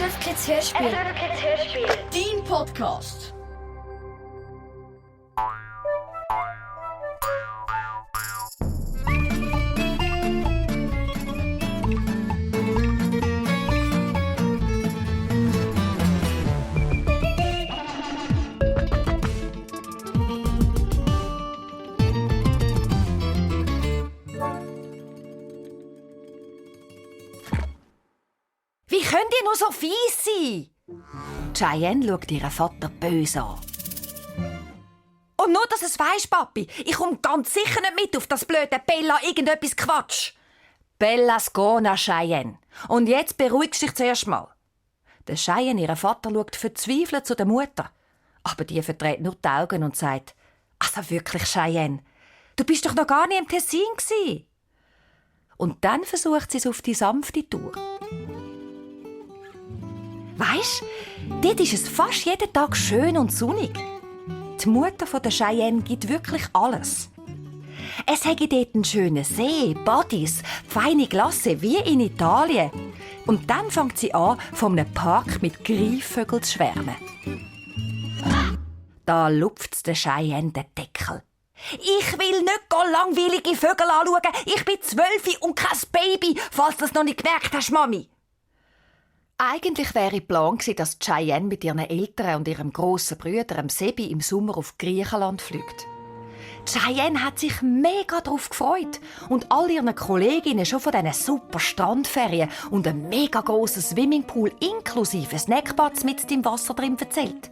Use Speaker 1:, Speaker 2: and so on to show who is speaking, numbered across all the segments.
Speaker 1: SRF Kids Hörspiel.
Speaker 2: SRF Kids Hörspiel.
Speaker 1: Dein Podcast.
Speaker 3: Wie könnt ihr nur so fies sein? Cheyenne schaut ihren Vater böse an. Und nur, dass es weisst, Papi, ich komme ganz sicher nicht mit auf das blöde Bella irgendetwas Quatsch. Bella Scona, Cheyenne. Und jetzt beruhigst du dich zuerst mal. Der Cheyenne, ihr Vater, schaut verzweifelt zu der Mutter. Aber die verdreht nur die Augen und sagt, also wirklich, Cheyenne, du bist doch noch gar nicht im Tessin gsi. Und dann versucht sie es auf die sanfte Tour. Weisst, dort ist es fast jeden Tag schön und sonnig. Die Mutter von der Cheyenne gibt wirklich alles. Es hätte dort einen schönen See, Bodies, feine Glasse wie in Italien. Und dann fängt sie an, von einem Park mit Greifvögeln zu schwärmen. Da lupft der Cheyenne den Deckel. Ich will nicht langweilige Vögel anschauen. Ich bin 12 und kein Baby, falls du das noch nicht gemerkt hast, Mami. Eigentlich wäre Plan gewesen, dass Cheyenne mit ihren Eltern und ihrem grossen Bruder, Sebi, im Sommer auf Griechenland fliegt. Cheyenne hat sich mega darauf gefreut und all ihren Kolleginnen schon von diesen super Strandferien und einem mega grossen Swimmingpool inklusive Snackbats mit im Wasser drin erzählt.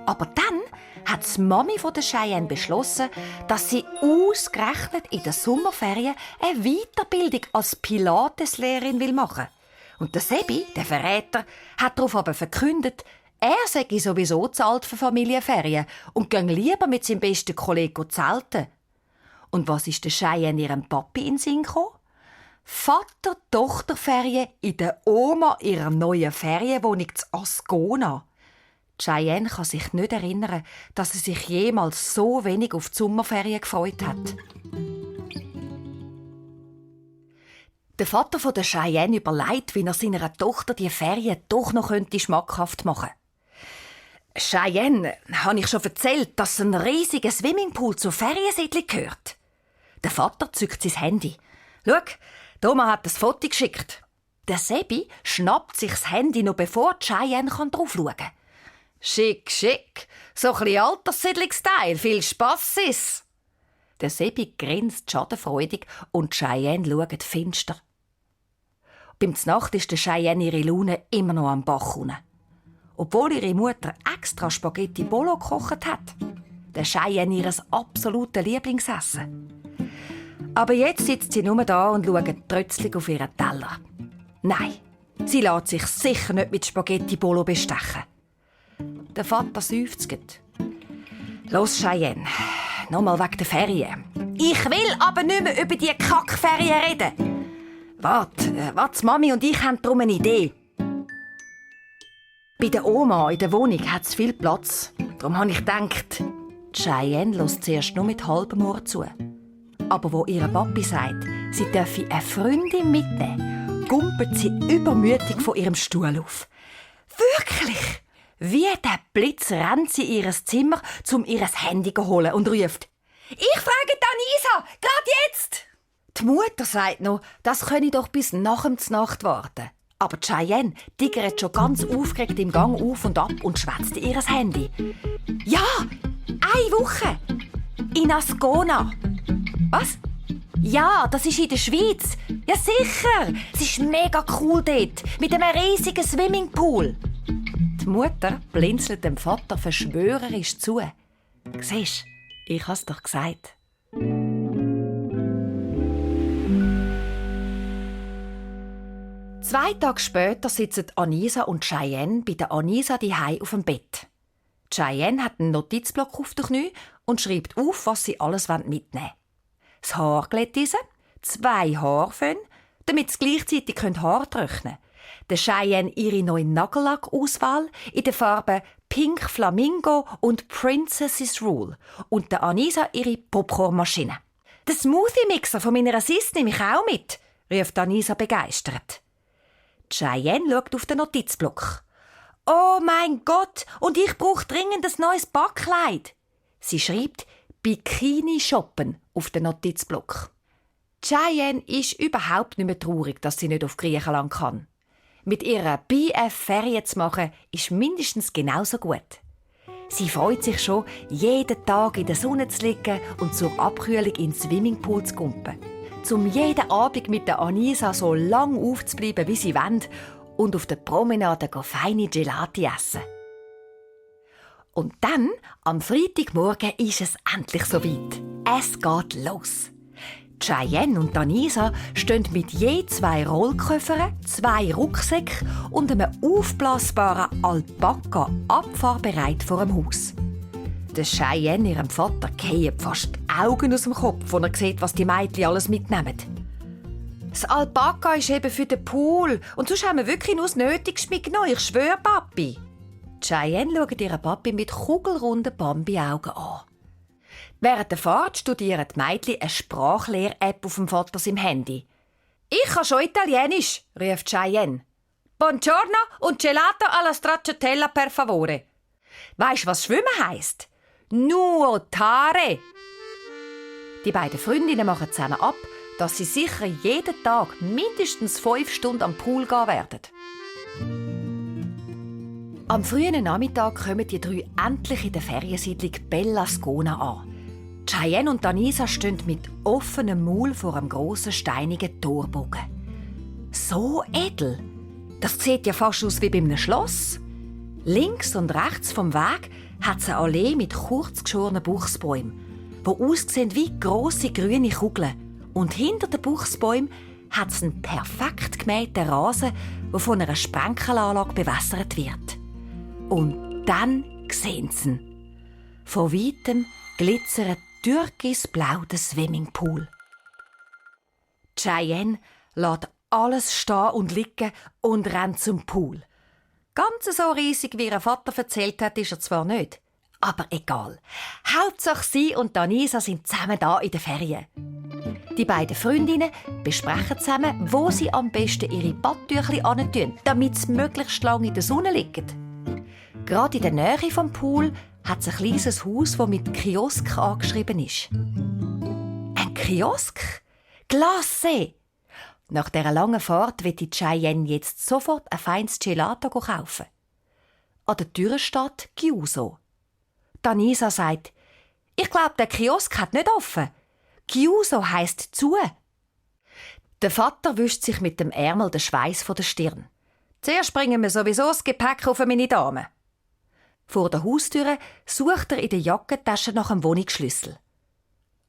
Speaker 3: Aber dann hat die Mami von der Cheyenne beschlossen, dass sie ausgerechnet in den Sommerferien eine Weiterbildung als Pilateslehrerin machen will. Und der Sebi, der Verräter, hat darauf aber verkündet, er sei sowieso zu alt für Familienferien und ging lieber mit seinem besten Kollegen zelten. Und was ist der Cheyenne ihrem Papi in den Sinn gekommen? Vater-Tochter-Ferien in der Oma ihrer neuen Ferienwohnung zu Ascona. Cheyenne kann sich nicht erinnern, dass sie sich jemals so wenig auf die Sommerferien gefreut hat. Der Vater von der Cheyenne überlegt, wie er seiner Tochter die Ferien doch noch schmackhaft machen könnte. Cheyenne, habe ich schon erzählt, dass ein riesiger Swimmingpool zur Feriensiedlung gehört? Der Vater zückt sein Handy. Schau, Thomas hat das Foto geschickt. Der Sebi schnappt sich das Handy noch bevor Cheyenne drauf schauen kann. Schick, schick. So ein bisschen Alterssiedlungsteil. Viel Spass ist. Der Sebi grinst schadenfreudig und Cheyenne schaut finster. Beim Znacht ist der Cheyenne ihre Laune immer noch am Bach runter. Obwohl ihre Mutter extra Spaghetti Bolo gekocht hat. Der Cheyenne ihr absolutes Lieblingsessen. Aber jetzt sitzt sie nur da und schaut trötzlich auf ihren Teller. Nein, sie lässt sich sicher nicht mit Spaghetti Bolo bestechen. Der Vater seufzt. Los, Cheyenne, nochmal wegen der Ferien. Ich will aber nicht mehr über die Kackferien reden. Warte, Mami und ich haben darum eine Idee. Bei der Oma in der Wohnung hat es viel Platz. Darum habe ich gedacht, Cheyenne hört zuerst nur mit halbem Ohr zu. Aber wo ihr Papi sagt, sie dürfe eine Freundin mitnehmen, gumpelt sie übermütig von ihrem Stuhl auf. Wirklich? Wie der Blitz rennt sie in ihr Zimmer, um ihr Handy zu holen und ruft: «Ich frage Anisa, gerade jetzt!» Die Mutter sagt noch, das könne doch bis nach dem Znacht warten. Aber Cheyenne tigert schon ganz aufgeregt im Gang auf und ab und schwätzt in ihr Handy. «Ja, 1 Woche! In Ascona!» «Was?» «Ja, das ist in der Schweiz!» «Ja, sicher! Es ist mega cool dort, mit einem riesigen Swimmingpool!» Die Mutter blinzelt dem Vater verschwörerisch zu. «Siehst, ich has doch gesagt.» 2 Tage später sitzen Anisa und Cheyenne bei der Anisa daheim auf dem Bett. Cheyenne hat einen Notizblock auf den Knie und schreibt auf, was sie alles mitnehmen wollen. Das Haarglättisen, 2 Haarföhn, damit sie gleichzeitig Haar trocknen können. Der Cheyenne ihre neue Nagellackauswahl in den Farben Pink Flamingo und Princess's Rule und der Anisa ihre Popcornmaschine. «Den Smoothie-Mixer von meiner Sis nehme ich auch mit», rief Anisa begeistert. Cheyenne schaut auf den Notizblock. «Oh mein Gott, und ich brauche dringend ein neues Backkleid!» Sie schreibt «Bikini shoppen» auf den Notizblock. Cheyenne ist überhaupt nicht mehr traurig, dass sie nicht auf Griechenland kann. Mit ihrer BF Ferien zu machen, ist mindestens genauso gut. Sie freut sich schon, jeden Tag in der Sonne zu liegen und zur Abkühlung in den Swimmingpool zu kumpen. Um jeden Abend mit der Anisa so lang aufzubleiben, wie sie wollen, und auf der Promenade feine Gelati essen. Und dann, am Freitagmorgen, ist es endlich soweit. Es geht los. Cheyenne und Anisa stehen mit je 2 Rollkoffern, 2 Rucksäcken und einem aufblasbaren Alpaka abfahrbereit vor dem Haus. Der Cheyenne, ihrem Vater, fallen fast die Augen aus dem Kopf, als er sieht, was die Mädchen alles mitnehmen. Das Alpaka ist eben für den Pool und sonst haben wir wirklich nur das Nötigste mitgenommen, ich schwöre, Papi. Cheyenne schaut ihren Papi mit kugelrunden Bambi-Augen an. Während der Fahrt studieren die Mädchen eine Sprachlehr-App auf dem Vater im Handy. «Ich kann schon Italienisch», rief Cheyenne. «Buongiorno und gelato alla stracciatella per favore». Weisst du, was Schwimmen heisst? «Nuotare». Die beiden Freundinnen machen zusammen ab, dass sie sicher jeden Tag mindestens 5 Stunden am Pool gehen werden. Am frühen Nachmittag kommen die 3 endlich in der Feriensiedlung Bella Scona an. Cheyenne und Anisa stehen mit offenem Maul vor einem grossen steinigen Torbogen. So edel! Das sieht ja fast aus wie bei einem Schloss. Links und rechts vom Weg hat es eine Allee mit kurz geschorenen Buchsbäumen, die aussehen wie grosse grüne Kugeln. Und hinter den Buchsbäumen hat es einen perfekt gemähten Rasen, der von einer Sprenkelanlage bewässert wird. Und dann sehen sie ihn. Von weitem glitzert türkisblau der Swimmingpool. Cheyenne lässt alles stehen und liegen und rennt zum Pool. Ganz so riesig, wie ihr Vater erzählt hat, ist er zwar nicht. Aber egal. Hauptsache sie und Anisa sind zusammen da in den Ferien. Die beiden Freundinnen besprechen zusammen, wo sie am besten ihre Badtüchli antun, damit sie möglichst lange in der Sonne liegen. Gerade in der Nähe vom Pool hat es ein kleines Haus, das mit Kiosk angeschrieben ist. Ein Kiosk? Klasse! Nach dieser langen Fahrt will die Cheyenne jetzt sofort ein feines Gelato kaufen. An der Tür steht Chiuso. Anisa sagt, ich glaube, der Kiosk hat nicht offen. Chiuso heisst zu. Der Vater wischt sich mit dem Ärmel den Schweiß von der Stirn. Zuerst bringen wir sowieso das Gepäck auf meine Dame. Vor der Haustür sucht er in der Jackentasche nach einem Wohnungsschlüssel.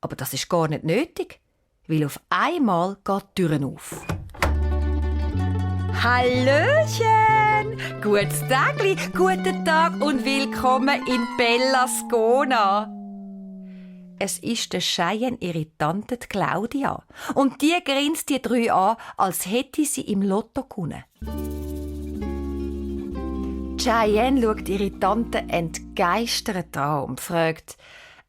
Speaker 3: Aber das ist gar nicht nötig, weil auf einmal geht die Tür auf. Hallöchen! Gutes Tagli, guten Tag und willkommen in Bella Scona. Es ist der Cheyenne ihre Tante Claudia und die grinst die 3 an, als hätte sie im Lotto gewonnen. Cheyenne schaut ihre Tante entgeistert an und fragt,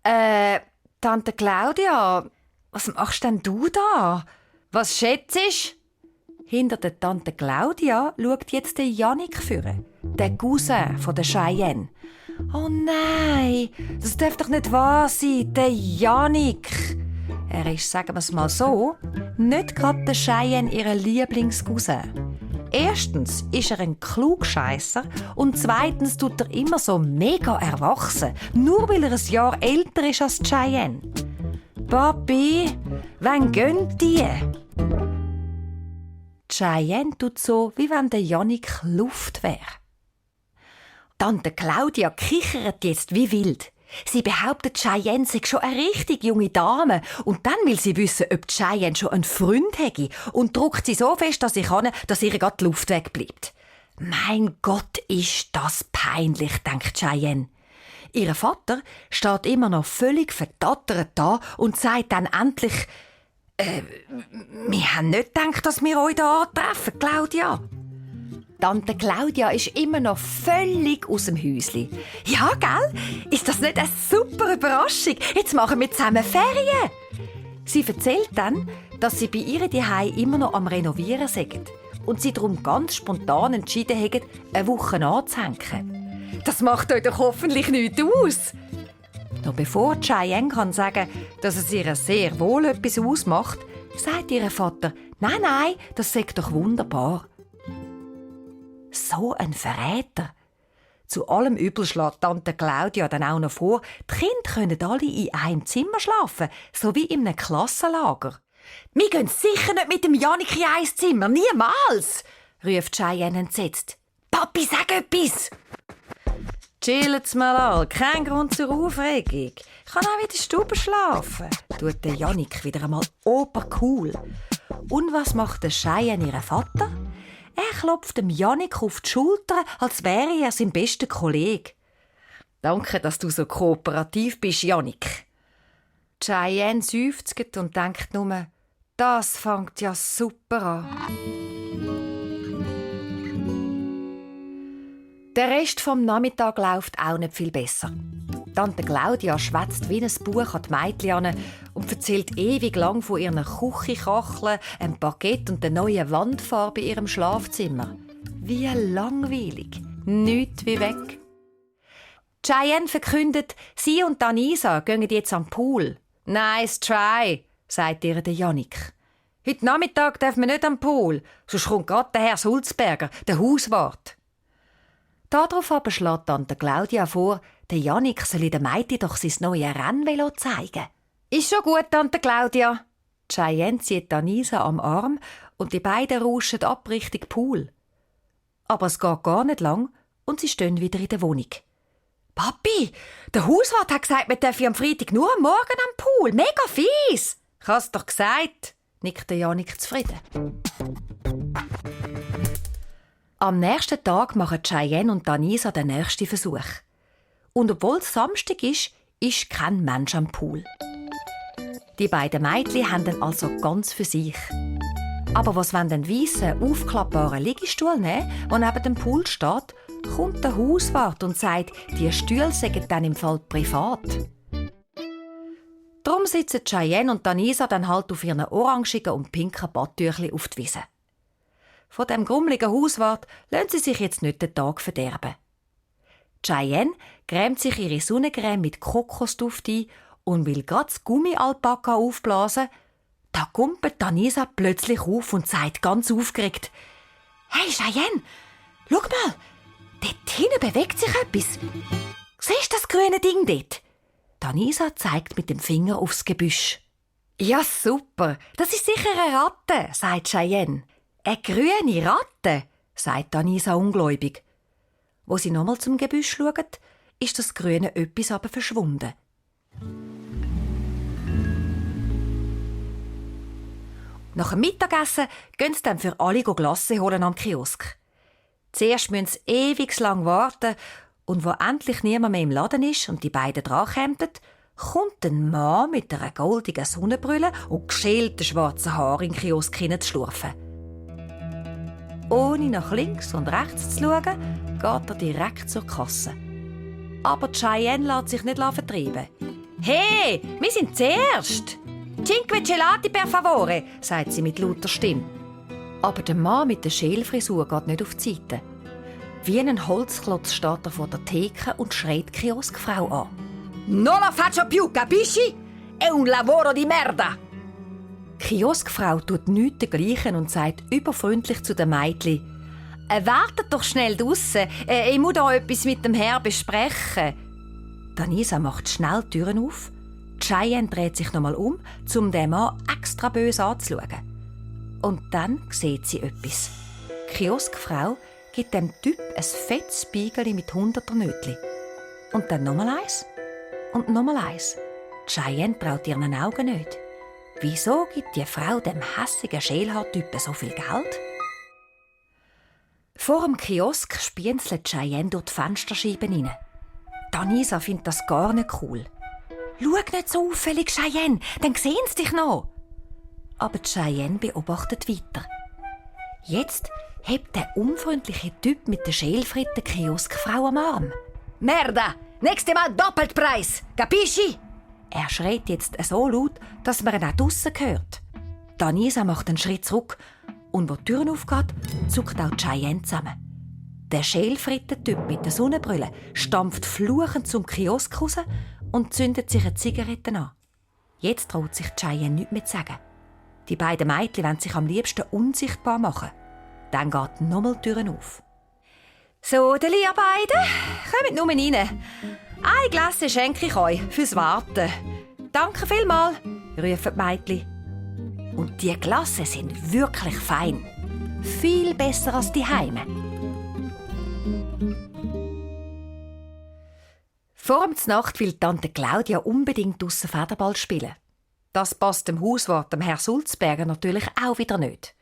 Speaker 3: Tante Claudia, was machst denn du da? Was schätzt? Hinter der Tante Claudia schaut jetzt der Jannik führen, der Cousin von der Cheyenne. Oh nein, das darf doch nicht wahr sein, der Jannik. Er ist, sagen wir es mal so, nicht gerade der Cheyenne ihre Lieblingscousin. Erstens ist er ein Klugscheisser und zweitens tut er immer so mega erwachsen, nur weil er ein Jahr älter ist als Cheyenne. Papi, wann gönnt die? Cheyenne tut so, wie wenn der Jannik Luft wäre. Tante Claudia kichert jetzt wie wild. Sie behauptet, Cheyenne sei schon eine richtig junge Dame und dann will sie wissen, ob Cheyenne schon einen Freund hätte und drückt sie so fest, dass sie kann, dass ihr gerade die Luft wegbleibt. Mein Gott, ist das peinlich, denkt Cheyenne. Ihr Vater steht immer noch völlig verdattert da und sagt dann endlich, wir haben nicht gedacht, dass wir euch hier antreffen, Claudia. Tante Claudia ist immer noch völlig aus dem Häuschen. Ja, gell? Ist das nicht eine super Überraschung? Jetzt machen wir zusammen Ferien. Sie erzählt dann, dass sie bei ihr daheim immer noch am Renovieren sind. und sie darum ganz spontan entschieden haben, eine Woche anzuhängen. «Das macht euch doch hoffentlich nichts aus!» Noch bevor Cheyenne kann sagen, dass es ihr sehr wohl etwas ausmacht, sagt ihr Vater, «Nein, das sei doch wunderbar.» So ein Verräter! Zu allem Übel schlägt Tante Claudia dann auch noch vor, die Kinder können alle in einem Zimmer schlafen, so wie in einem Klassenlager. «Wir gehen sicher nicht mit dem Jannik in ein Zimmer, niemals!» ruft Cheyenne entsetzt. «Papi, sag etwas!» «Chillen's mal an, kein Grund zur Aufregung. Ich kann auch in der Stube schlafen», tut der Jannik wieder einmal obercool. Und was macht der Cheyenne ihr Vater? Er klopft dem Jannik auf die Schulter, als wäre er sein bester Kollege. «Danke, dass du so kooperativ bist, Jannik.» Cheyenne seufzt und denkt nur, das fängt ja super an. Der Rest vom Nachmittag läuft auch nicht viel besser. Tante Claudia schwätzt wie ein Buch an die Mädchen an und erzählt ewig lang von ihren Küchenkacheln, einem Baguette und der neuen Wandfarbe in ihrem Schlafzimmer. Wie langweilig. Nichts wie weg. Cheyenne verkündet, sie und Anisa gehen jetzt am Pool. «Nice try», sagt ihr der Jannik. «Heute Nachmittag dürfen wir nicht am Pool, sonst kommt gerade der Herr Sulzberger, der Hauswart.» Darauf aber schlägt Tante Claudia vor, der Jannik solle den Mädchen doch sein neues Rennvelo zeigen. «Ist schon gut, Tante Claudia.» Cheyenne zieht Anisa am Arm und die beiden rauschen ab Richtung Pool. Aber es geht gar nicht lang und sie stehen wieder in der Wohnung. «Papi, der Hauswart hat gesagt, wir dürfen am Freitag nur am Morgen am Pool. Mega fies!» «Ich hab's doch gesagt», nickt der Jannik zufrieden. Am nächsten Tag machen Cheyenne und Anisa den nächsten Versuch. Und obwohl es Samstag ist kein Mensch am Pool. Die beiden Mädchen haben dann also ganz für sich. Aber was wollen den weißen, aufklappbaren Liegestuhl nehmen, der neben dem Pool steht, kommt der Hauswart und sagt, die Stühle seien dann im Fall privat. Darum sitzen Cheyenne und Anisa dann halt auf ihren orangigen und pinken Badtüchli auf die Wiese. Von dem grummeligen Hauswart lassen sie sich jetzt nicht den Tag verderben. Cheyenne cremt sich ihre Sonnencreme mit Kokosduft ein und will grad das Gummi-Alpaka aufblasen. Da kumpelt Anisa plötzlich auf und sagt ganz aufgeregt, «Hey Cheyenne, schau mal, dort hinten bewegt sich etwas. Siehst du das grüne Ding dort?» Anisa zeigt mit dem Finger aufs Gebüsch. «Ja, super, das ist sicher eine Ratte», sagt Cheyenne. «Eine grüne Ratte», sagt Anisa ungläubig. Wo sie nochmal zum Gebüsch schauen, ist das grüne Öppis aber verschwunden. Nach dem Mittagessen gehen sie dann für alle Glasse holen am Kiosk. Zuerst müssen sie ewig lang warten und wo endlich niemand mehr im Laden ist und die beiden drankommen, kommt ein Mann mit einer goldigen Sonnenbrille und geschälten schwarzen Haaren in den Kiosk hineinzuschlurfen. Ohne nach links und rechts zu schauen, geht er direkt zur Kasse. Aber Cheyenne lässt sich nicht vertreiben. «Hey, wir sind zuerst! Cinque gelati per favore», sagt sie mit lauter Stimme. Aber der Mann mit der Schälfrisur geht nicht auf die Seite. Wie ein Holzklotz steht er vor der Theke und schreit die Kioskfrau an. «Non la faccio più, capisci? È un lavoro di merda!» Die Kioskfrau tut nichts dergleichen und sagt überfreundlich zu den Mädchen, «Wartet doch schnell draussen, ich muss da etwas mit dem Herrn besprechen.» Anisa macht schnell die Türen auf. Cheyenne dreht sich nochmal um den Mann extra böse anzuschauen. Und dann sieht sie etwas. Die Kioskfrau gibt dem Typ ein fettes Spiegel mit 100er Nötchen. Und dann nochmal eins. Und nochmal eins. Cheyenne traut ihren Augen nicht. Wieso gibt die Frau dem hässigen Schälhaartypen so viel Geld? Vor dem Kiosk spienzelt Cheyenne durch die Fensterscheiben hinein. Anisa findet das gar nicht cool. «Schau nicht so auffällig, Cheyenne, dann sehen sie dich noch!» Aber Cheyenne beobachtet weiter. Jetzt hebt der unfreundliche Typ mit der Schälfritte die Kioskfrau am Arm. «Merda! Nächstes Mal doppelt Preis! Capisci?» Er schreit jetzt so laut, dass man ihn auch draussen hört. Anisa macht einen Schritt zurück Und wo die Tür aufgeht, zuckt auch Cheyenne zusammen. Der Schälfrittentyp mit der Sonnenbrille stampft fluchend zum Kiosk raus und zündet sich eine Zigarette an. Jetzt traut sich Cheyenne nichts mehr zu sagen. Die beiden Mädchen wollen sich am liebsten unsichtbar machen. Dann geht nochmal die Tür auf. «So, ihr beiden, kommt nur rein. Ein Glas schenke ich euch fürs Warten. Danke vielmals», rufen die Mädchen. Und die Glasse sind wirklich fein. Viel besser als die Heime. Vor der Nacht will Tante Claudia unbedingt draussen Federball spielen. Das passt dem Hauswart, dem Herr Sulzberger, natürlich auch wieder nicht.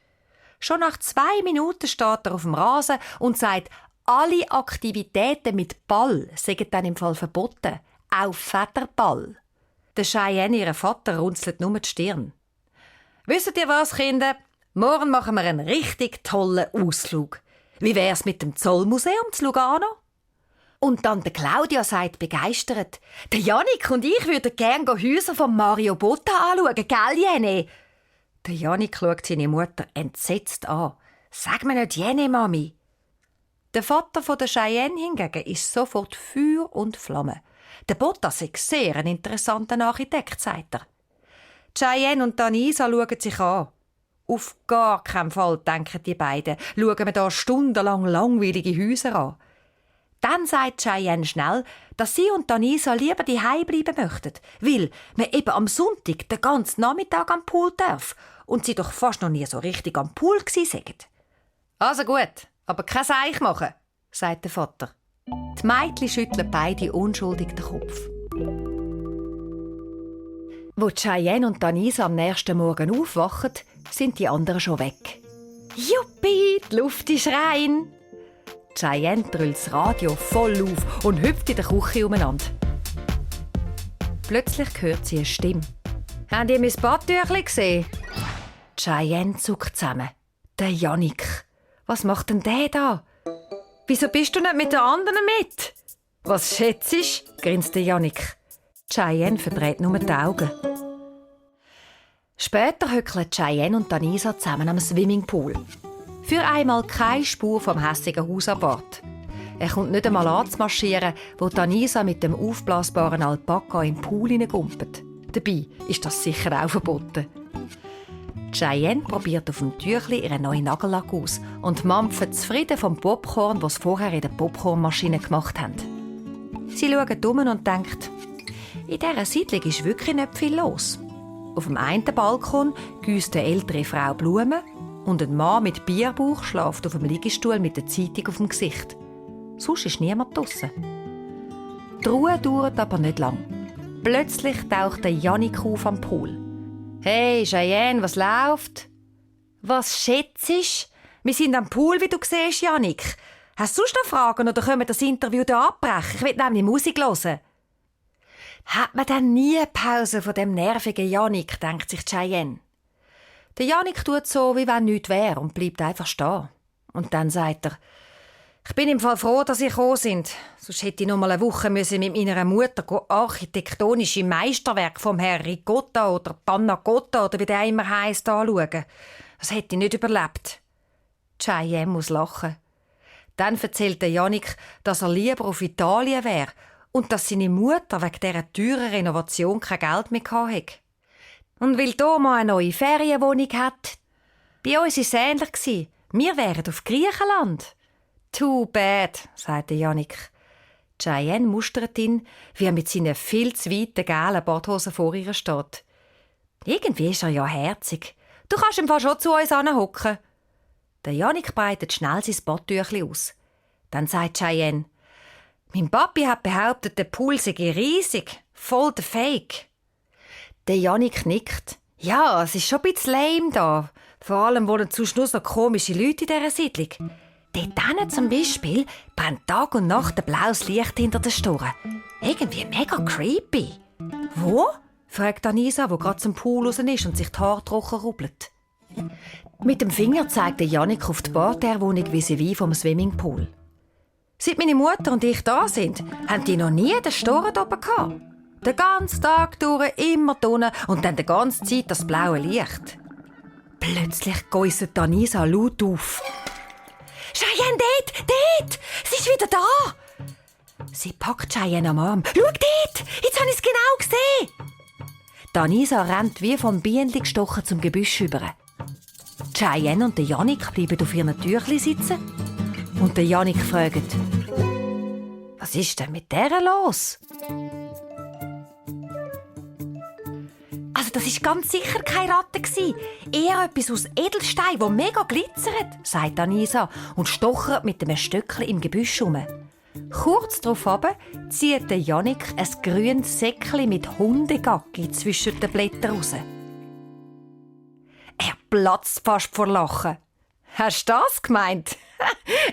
Speaker 3: Schon nach 2 Minuten steht er auf dem Rasen und sagt, alle Aktivitäten mit Ball seien dann im Fall verboten. Auch Federball. Der Cheyenne, ihr Vater, runzelt nur die Stirn. «Wisst ihr was, Kinder? Morgen machen wir einen richtig tollen Ausflug. Wie wär's mit dem Zollmuseum zu Lugano?» Und Tante Claudia sagt begeistert, «Der Jannik und ich würden gerne Häuser von Mario Botta anschauen, gell, Jene?» Der Jannik schaut seine Mutter entsetzt an. «Sag mir nicht Jene, Mami!» Der Vater von der Cheyenne hingegen ist sofort Feuer und Flamme. Der Botta ist sehr ein interessanter Architekt, sagt er. Cheyenne und Anisa schauen sich an. Auf gar keinen Fall, denken die beiden, schauen wir da stundenlang langweilige Häuser an. Dann sagt Cheyenne schnell, dass sie und Anisa lieber daheim bleiben möchten, weil man eben am Sonntag den ganzen Nachmittag am Pool darf und sie doch fast noch nie so richtig am Pool gsi seien. «Also gut, aber kein Seich machen», sagt der Vater. Die Mädchen schütteln beide unschuldig den Kopf. Wo Cheyenne und Anisa am nächsten Morgen aufwachen, sind die anderen schon weg. «Juppie, die Luft ist rein!» Cheyenne drüllt das Radio voll auf und hüpft in der Küche umeinander. Plötzlich hört sie eine Stimme. «Habt ihr mein Badtüchli gesehen?» Cheyenne zuckt zusammen. «Der Jannik. Was macht denn der da? Wieso bist du nicht mit den anderen mit?» «Was schätzt?» grinst der Jannik. Cheyenne verdreht nur die Augen. Später hückeln Cheyenne und Anisa zusammen am Swimmingpool. Für einmal keine Spur vom hässigen Hausabort. Er kommt nicht einmal anzumarschieren, wo Anisa mit dem aufblasbaren Alpaka im Pool hineingumpelt. Dabei ist das sicher auch verboten. Cheyenne probiert auf dem Tüchli ihren neuen Nagellack aus und mampft zufrieden vom Popcorn, das sie vorher in der Popcornmaschine gemacht haben. Sie schaut um und denkt, in dieser Siedlung ist wirklich nicht viel los. Auf dem einen Balkon gießt eine ältere Frau Blumen und ein Mann mit Bierbauch schläft auf dem Liegestuhl mit der Zeitung auf dem Gesicht. Sonst ist niemand draussen. Die Ruhe dauert aber nicht lang. Plötzlich taucht der Jannik auf am Pool. «Hey, Cheyenne, was läuft?» «Was schätzt? Wir sind am Pool, wie du siehst, Jannik. Hast du sonst noch Fragen oder können wir das Interview hier abbrechen? Ich will nämlich Musik hören.» «Hat man denn nie Pause von dem nervigen Jannik?» denkt sich Cheyenne. Der Jannik tut so, wie wenn nichts wäre und bleibt einfach stehen. Und dann sagt er, «Ich bin im Fall froh, dass ihr gekommen sind. Sonst hätte ich noch mal eine Woche mit meiner Mutter architektonische Meisterwerke vom Herrn Ricotta oder Panna Cotta oder wie der immer heisst anschauen. Das hätte ich nicht überlebt.» Cheyenne muss lachen. Dann erzählt der Jannik, dass er lieber auf Italien wäre und dass seine Mutter wegen dieser teuren Renovation kein Geld mehr hatte. Und weil Thomas eine neue Ferienwohnung hat. Bei uns war es ähnlich. Wir wären auf Griechenland. «Too bad», sagt Jannik. Cheyenne mustert ihn, wie er mit seinen viel zu weiten gelben Badhosen vor ihr steht. «Irgendwie ist er ja herzig. Du kannst im Fall schon zu uns anhocken.» Der Jannik breitet schnell sein Badtüchli aus. Dann sagt Cheyenne, «Mein Papi hat behauptet, der Pool sei riesig, voll der Fake.» Der Jannik nickt. «Ja, es ist schon ein bisschen lame da. Vor allem wohnen sonst nur so komische Leute in dieser Siedlung. Dort zum Beispiel brennt Tag und Nacht ein blaues Licht hinter den Storen. Irgendwie mega creepy.» «Wo?» fragt Anisa, die gerade zum Pool raus ist und sich die Haare trocken rubbelt. Mit dem Finger zeigt der Jannik auf die Parterrewohnung vis-à-vis vom Swimmingpool. «Seit meine Mutter und ich da sind, haben die noch nie den Storen oben gehabt. Den ganzen Tag durch, immer drinnen und dann die ganze Zeit das blaue Licht.» Plötzlich geusset Anisa laut auf. «Cheyenne, dort! Sie ist wieder da!» Sie packt Cheyenne am Arm. «Schau dort! Jetzt habe ich es genau gesehen!» Anisa rennt wie vom Bienenli gestochen zum Gebüsch über. Cheyenne und der Jannik bleiben auf ihren Türchen sitzen. Und der Jannik fragt: «Was ist denn mit der los?» «Also das ist ganz sicher keine Ratte gsi. Eher etwas aus Edelstein, wo mega glitzert», sagt Anisa und stochert mit einem Stöckchen im Gebüsch herum. Kurz darauf zieht der Jannik ein grünes Säckchen mit Hundegacki zwischen den Blättern raus. Er platzt fast vor Lachen. «Hast du das gemeint?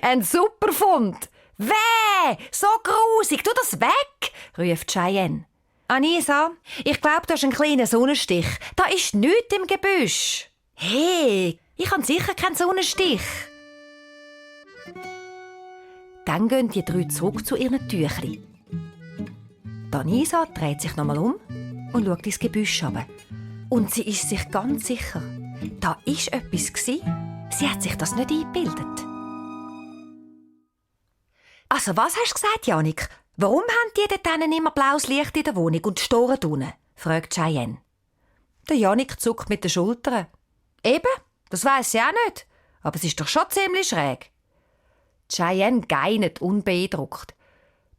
Speaker 3: Ein super Fund! Weh, so grusig, tu das weg!» ruft Cheyenne. «Anisa, ich glaube, du hast einen kleinen Sonnenstich. Da ist nichts im Gebüsch.» «Hey, ich habe sicher keinen Sonnenstich.» Dann gehen die drei zurück zu ihren Tüchli. Anisa dreht sich nochmal um und schaut ins Gebüsch runter. Und sie ist sich ganz sicher, da war etwas gsi. Sie hat sich das nicht eingebildet. «Also, was hast du gesagt, Jannik? Warum haben die dort immer blaues Licht in der Wohnung und storen unten?» fragt Cheyenne. Der Jannik zuckt mit den Schultern. «Eben, das weiss ich auch nicht. Aber es ist doch schon ziemlich schräg.» Cheyenne geinet unbeeindruckt.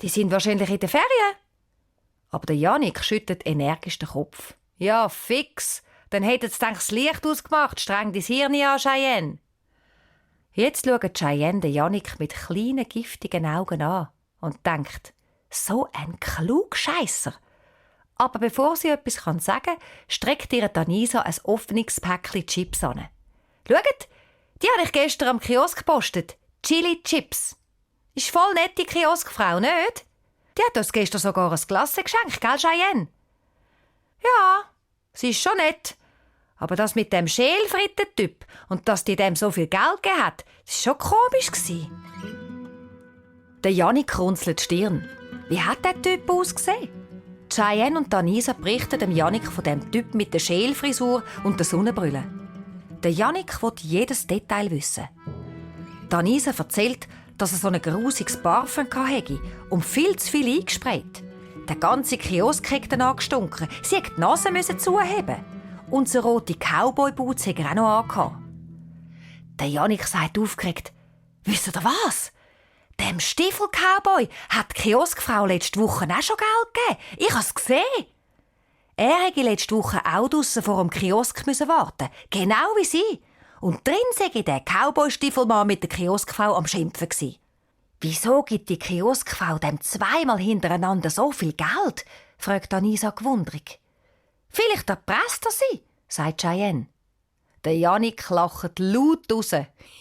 Speaker 3: «Die sind wahrscheinlich in der Ferien.» Aber der Jannik schüttet energisch den Kopf. «Ja, fix. Dann hätte es das Licht ausgemacht. Streng dein Hirn an, Cheyenne.» Jetzt schaut Cheyenne den Jannik mit kleinen, giftigen Augen an und denkt: «So ein Klugscheisser.» Aber bevor sie etwas sagen kann, streckt ihr Anisa ein offenes Päckchen Chips an. «Schaut, die habe ich gestern am Kiosk gepostet. Chili-Chips. Ist voll nett, die Kioskfrau, nicht? Die hat uns gestern sogar ein Glas geschenkt, gell, Cheyenne?» «Ja, sie ist schon nett. Aber das mit dem Schälfritten-Typ und dass die dem so viel Geld gegeben hat, das war schon komisch.» Der Jannik runzelt die Stirn. Wie hat der Typ ausgesehen? Cheyenne und Anisa berichten dem Jannik von dem Typ mit der Schälfrisur und der Sonnenbrille. Der Jannik will jedes Detail wissen. Anisa erzählt, dass er so ein grusiges Parfum hatte und viel zu viel eingesprayt. Der ganze Kiosk hat dann angestunken. Sie musste die Nase zuheben. Und so rote Cowboy-Boots hat er auch noch angehabt. Der Jannik sagt aufgeregt: «Wisst ihr was? Dem Stiefel-Cowboy hat die Kioskfrau letzte Woche auch schon Geld gegeben. Ich habe es gesehen. Er hätte letzte Woche auch draussen vor dem Kiosk warten, genau wie sie. Und drin sei der Cowboy-Stiefelmann mit der Kioskfrau am Schimpfen gsi. Wieso gibt die Kioskfrau dem zweimal hintereinander so viel Geld?» fragt Anisa gewundrig. «Vielleicht erpresst er sie», sagt Cheyenne. Der Jannik lacht laut raus.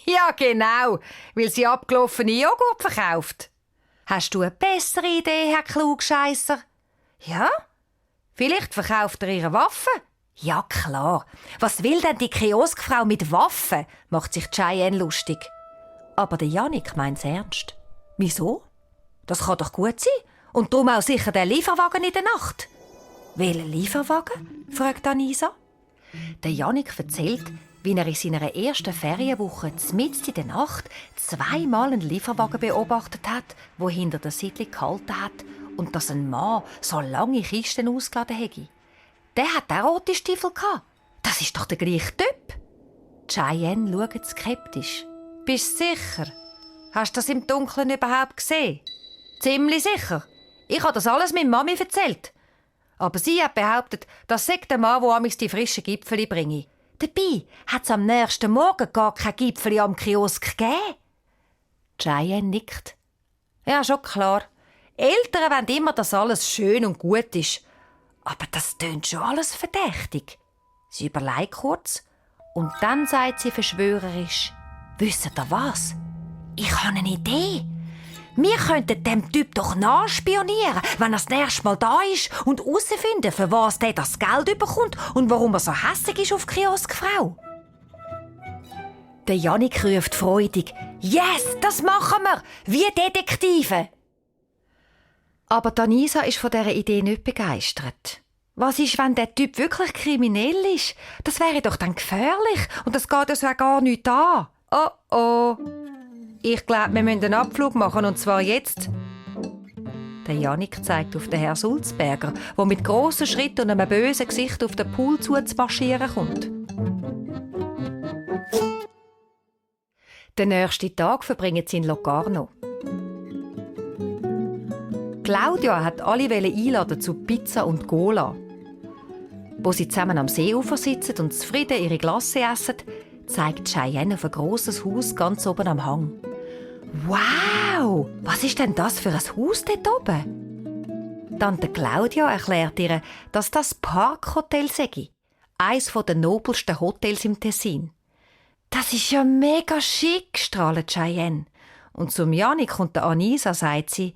Speaker 3: «Ja, genau, weil sie abgelaufene Joghurt verkauft.» «Hast du eine bessere Idee, Herr Klugscheisser?» «Ja, vielleicht verkauft er ihre Waffen.» «Ja, klar. Was will denn die Kioskfrau mit Waffen?» macht sich Cheyenne lustig. Aber der Jannik meint's ernst. «Wieso? Das kann doch gut sein. Und darum auch sicher der Lieferwagen in der Nacht.» «Welcher Lieferwagen?» fragt Anisa. Der Jannik erzählt, wie er in seiner ersten Ferienwoche mitten in der Nacht zweimal einen Lieferwagen beobachtet hat, wo hinter der Siedlung gehalten hat und dass ein Mann so lange Kisten ausgeladen hätte. Der hat auch rote Stiefel gehabt. Das ist doch der gleiche Typ. Cheyenne schaut skeptisch. «Bist du sicher? Hast du das im Dunkeln überhaupt gesehen?» «Ziemlich sicher. Ich habe das alles meiner Mami erzählt. Aber sie hat behauptet, das sei der Mann, der amigs die frischen Gipfeli bringe. Dabei hat es am nächsten Morgen gar kein Gipfeli am Kiosk gegeben.» Cheyenne nickt. «Ja, schon klar. Eltern wollen immer, dass alles schön und gut ist. Aber das tönt schon alles verdächtig.» Sie überlegt kurz und dann sagt sie verschwörerisch: «Wisst ihr was? Ich habe eine Idee. Wir könnten dem Typ doch nachspionieren, wenn er das nächste Mal da ist und herausfinden, für was der das Geld bekommt und warum er so hässig ist auf die Kioskfrau.» Der Jannik ruft freudig: «Yes, das machen wir! Wie Detektive!» Aber Anisa ist von dieser Idee nicht begeistert. Was ist, wenn der Typ wirklich kriminell ist? Das wäre doch dann gefährlich und das geht uns ja gar nicht an. Oh oh. Ich glaube, wir müssen einen Abflug machen und zwar jetzt. Der Jannik zeigt auf den Herrn Sulzberger, der mit grossen Schritten und einem bösen Gesicht auf den Pool zuzumarschieren kommt. Den nächsten Tag verbringen sie in Locarno. Claudia hat alle einladen zu Pizza und Cola. Wo sie zusammen am Seeufer sitzen und zufrieden ihre Glasse essen, zeigt Cheyenne auf ein grosses Haus ganz oben am Hang. Wow! Was ist denn das für ein Haus dort oben? Tante Claudia erklärt ihr, dass das Parkhotel sei. Eines der nobelsten Hotels im Tessin. Das ist ja mega schick, strahlt Cheyenne. Und zum Jannik und der Anisa sagt sie,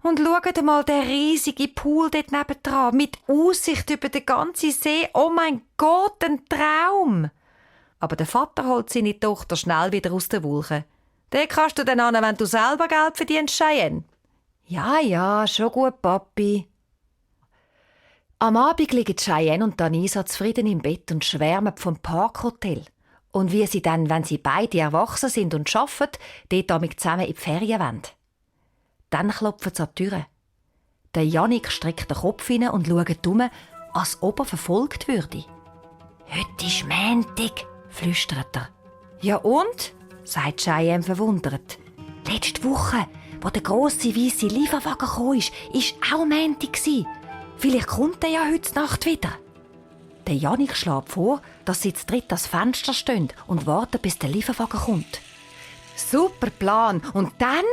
Speaker 3: und schaut mal den riesigen Pool dort nebendran, mit Aussicht über den ganzen See. Oh mein Gott, ein Traum! Aber der Vater holt seine Tochter schnell wieder aus der Wolke. Den kannst du dann an, wenn du selber Geld verdienst, Cheyenne. Ja, schon gut, Papi. Am Abend liegen Cheyenne und Anisa zufrieden im Bett und schwärmen vom Parkhotel. Und wie sie dann, wenn sie beide erwachsen sind und arbeiten, dort damit zusammen in die Ferien wollen. Dann klopfen sie an die Tür. Der Jannik streckt den Kopf hin und schaut um, als ob er verfolgt würde. «Heute ist Montag», flüstert er. «Ja und?» sagt Cheyenne verwundert. «Letzte Woche, wo der grosse weisse Lieferwagen kam, war auch Montag. Vielleicht kommt er ja heute Nacht wieder.» Der Jannik schlägt vor, dass sie zu dritt ans Fenster stehen und warten, bis der Lieferwagen kommt. «Super Plan. Und dann?»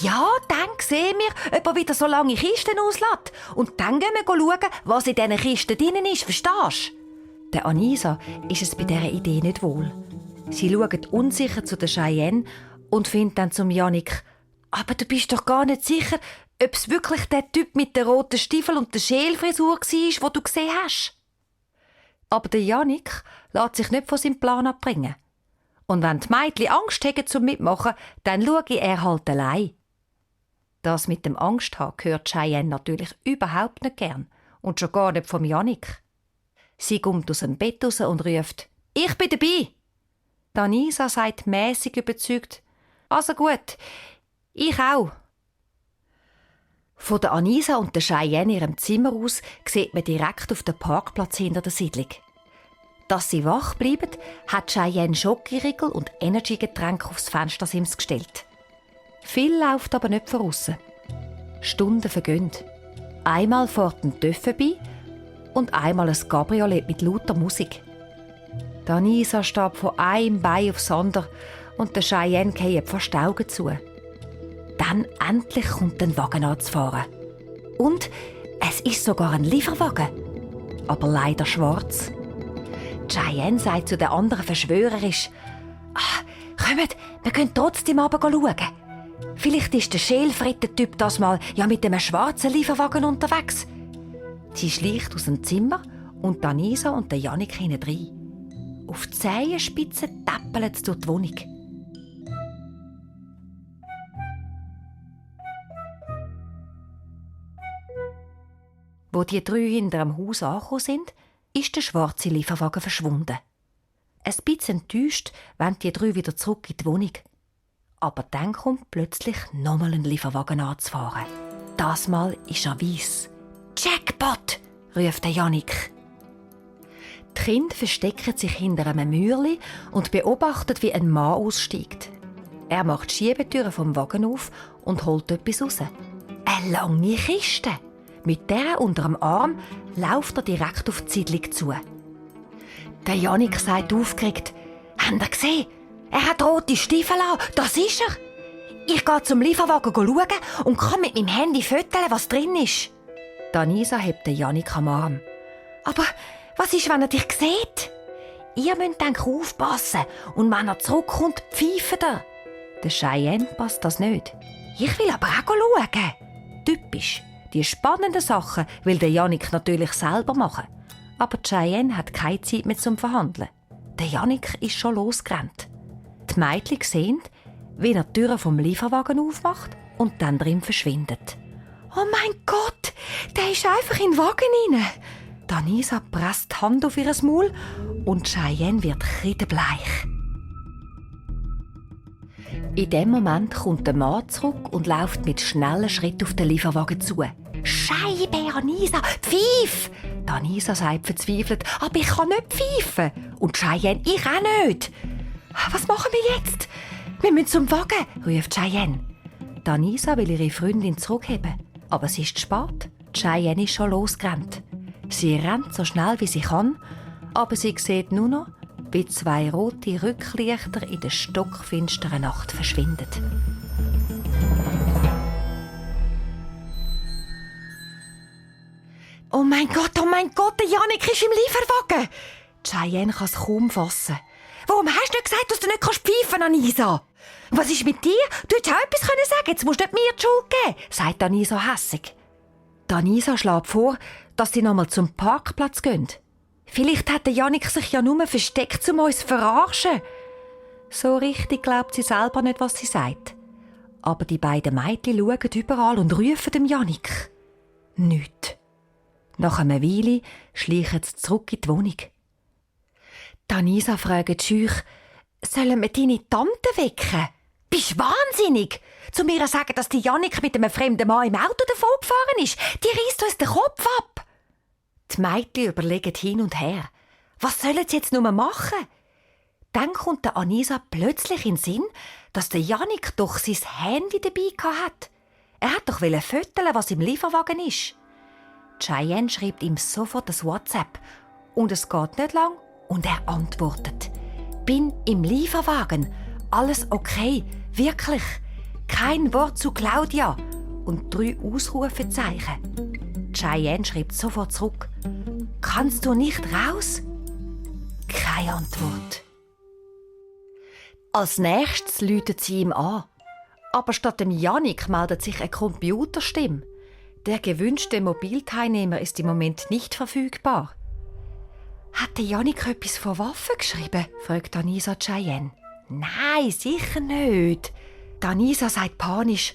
Speaker 3: «Ja, dann sehen wir, ob er wieder so lange Kisten auslässt. Und dann gehen wir schauen, was in diesen Kisten drin ist, verstehst du?» Der Anisa ist es bei dieser Idee nicht wohl. Sie schaut unsicher zu der Cheyenne und findet dann zum Jannik, «Aber du bist doch gar nicht sicher, ob es wirklich der Typ mit den roten Stiefeln und der Schälfrisur war, den du gesehen hast?» Aber der Jannik lässt sich nicht von seinem Plan abbringen. Und wenn die Mädchen Angst haben zum Mitmachen, dann schaue er halt allein. Das mit dem Angst haben hört Cheyenne natürlich überhaupt nicht gern und schon gar nicht vom Jannik. Sie kommt aus dem Bett raus und ruft, «Ich bin dabei!» Anisa sagt mäßig überzeugt, «Also gut, ich auch.» Von der Anisa und der Cheyenne in ihrem Zimmer aus sieht man direkt auf den Parkplatz hinter der Siedlung. Dass sie wach bleiben, hat Cheyenne Schokoriegel und Energy-Getränke aufs Fenstersims gestellt. Viel läuft aber nicht voraus. Stunden vergehen. Einmal fährt ein TÜV vorbei und einmal ein Cabriolet mit lauter Musik. Die Anisa steht von einem Bein aufs andere und der Cheyenne fallen fast die Augen zu. Dann endlich kommt ein Wagen anzufahren. Und es ist sogar ein Lieferwagen. Aber leider schwarz. Cheyenne sagt zu den anderen verschwörerisch, «Kommt, wir können trotzdem runter schauen. Vielleicht ist der Schälfritter-Typ das mal ja mit einem schwarzen Lieferwagen unterwegs.» Sie schleicht aus dem Zimmer und Anisa und der Jannik hinein. Auf die Zehenspitzen täppeln sie durch die Wohnung. Wo die drei hinter dem Haus angekommen sind, ist der schwarze Lieferwagen verschwunden. Ein bisschen enttäuscht wollen die drei wieder zurück in die Wohnung. Aber dann kommt plötzlich nochmal ein Lieferwagen anzufahren. Das Mal ist er weiss. «Jackpot!» ruft der Jannik. Die Kinder verstecken sich hinter einem Mäuerli und beobachten, wie ein Mann aussteigt. Er macht die Schiebetüre vom Wagen auf und holt etwas raus. Eine lange Kiste. Mit der unter dem Arm läuft er direkt auf die Siedlung zu. Der Jannik sagt aufgeregt, «Habt ihr gesehen? Er hat rote Stiefel an. Das ist er. Ich gehe zum Lieferwagen schauen und kann mit meinem Handy fotografieren, was drin ist.» Anisa hebt den Jannik am Arm. «Aber was ist, wenn er dich sieht? Ihr müsst dann aufpassen und wenn er zurückkommt, pfeift er.» Der Cheyenne passt das nicht. «Ich will aber auch schauen.» Typisch. Die spannenden Sachen will der Jannik natürlich selber machen. Aber Cheyenne hat keine Zeit mehr zum Verhandeln. Der Jannik ist schon losgerannt. Die Mädchen sehen, wie er die Türe vom Lieferwagen aufmacht und dann drin verschwindet. «Oh mein Gott, der ist einfach in den Wagen rein!» Anisa presst die Hand auf ihr Maul und Cheyenne wird kreidebleich. In dem Moment kommt der Mann zurück und läuft mit schnellen Schritten auf den Lieferwagen zu. «Scheibe, Anisa, pfeif!» Anisa sagt verzweifelt, «Aber ich kann nicht pfeifen!» Und Cheyenne, «Ich auch nicht!» «Was machen wir jetzt?» «Wir müssen zum Wagen!» ruft Cheyenne. Anisa will ihre Freundin zurückheben, aber es ist zu spät. Cheyenne ist schon losgerannt. Sie rennt so schnell wie sie kann, aber sie sieht nur noch, wie 2 rote Rücklichter in der stockfinsteren Nacht verschwinden. Oh mein Gott, der Jannik ist im Lieferwagen! Cheyenne kann es kaum fassen. Warum hast du nicht gesagt, dass du nicht pfeifen kannst, Anisa? Was ist mit dir? Du hättest auch etwas sagen können. Jetzt musst du nicht mir die Schuld geben, sagt Anisa hässig. Anisa schlägt vor, dass sie nochmal zum Parkplatz gehen. Vielleicht hat der Jannik sich ja nur versteckt, um uns zu verarschen. So richtig glaubt sie selber nicht, was sie sagt. Aber die beiden Mädchen schauen überall und rufen dem Jannik. Nichts. Nach einer Weile schleichen sie zurück in die Wohnung. Anisa fragt schüch, «Sollen wir deine Tante wecken?» «Bist du wahnsinnig?» Zu mir sagen, dass die Jannik mit einem fremden Mann im Auto davongefahren ist. Die reißt uns den Kopf ab. Die Mädchen überlegen hin und her. Was sollen sie jetzt nur machen? Dann kommt der Anisa plötzlich in den Sinn, dass der Jannik doch sein Handy dabei hat. Er hat doch fotografieren, was im Lieferwagen ist. Cheyenne schreibt ihm sofort das WhatsApp. Und es geht nicht lang und er antwortet. «Bin im Lieferwagen. Alles okay. Wirklich. Kein Wort zu Claudia.» Und 3 Ausrufezeichen. Cheyenne schreibt sofort zurück. «Kannst du nicht raus?» Keine Antwort. Als nächstes läutet sie ihm an. Aber statt dem Jannik meldet sich eine Computerstimme. Der gewünschte Mobilteilnehmer ist im Moment nicht verfügbar. «Hat der Jannik etwas von Waffen geschrieben?» fragt Anisa Cheyenne. «Nein, sicher nicht.» Anisa sagt panisch.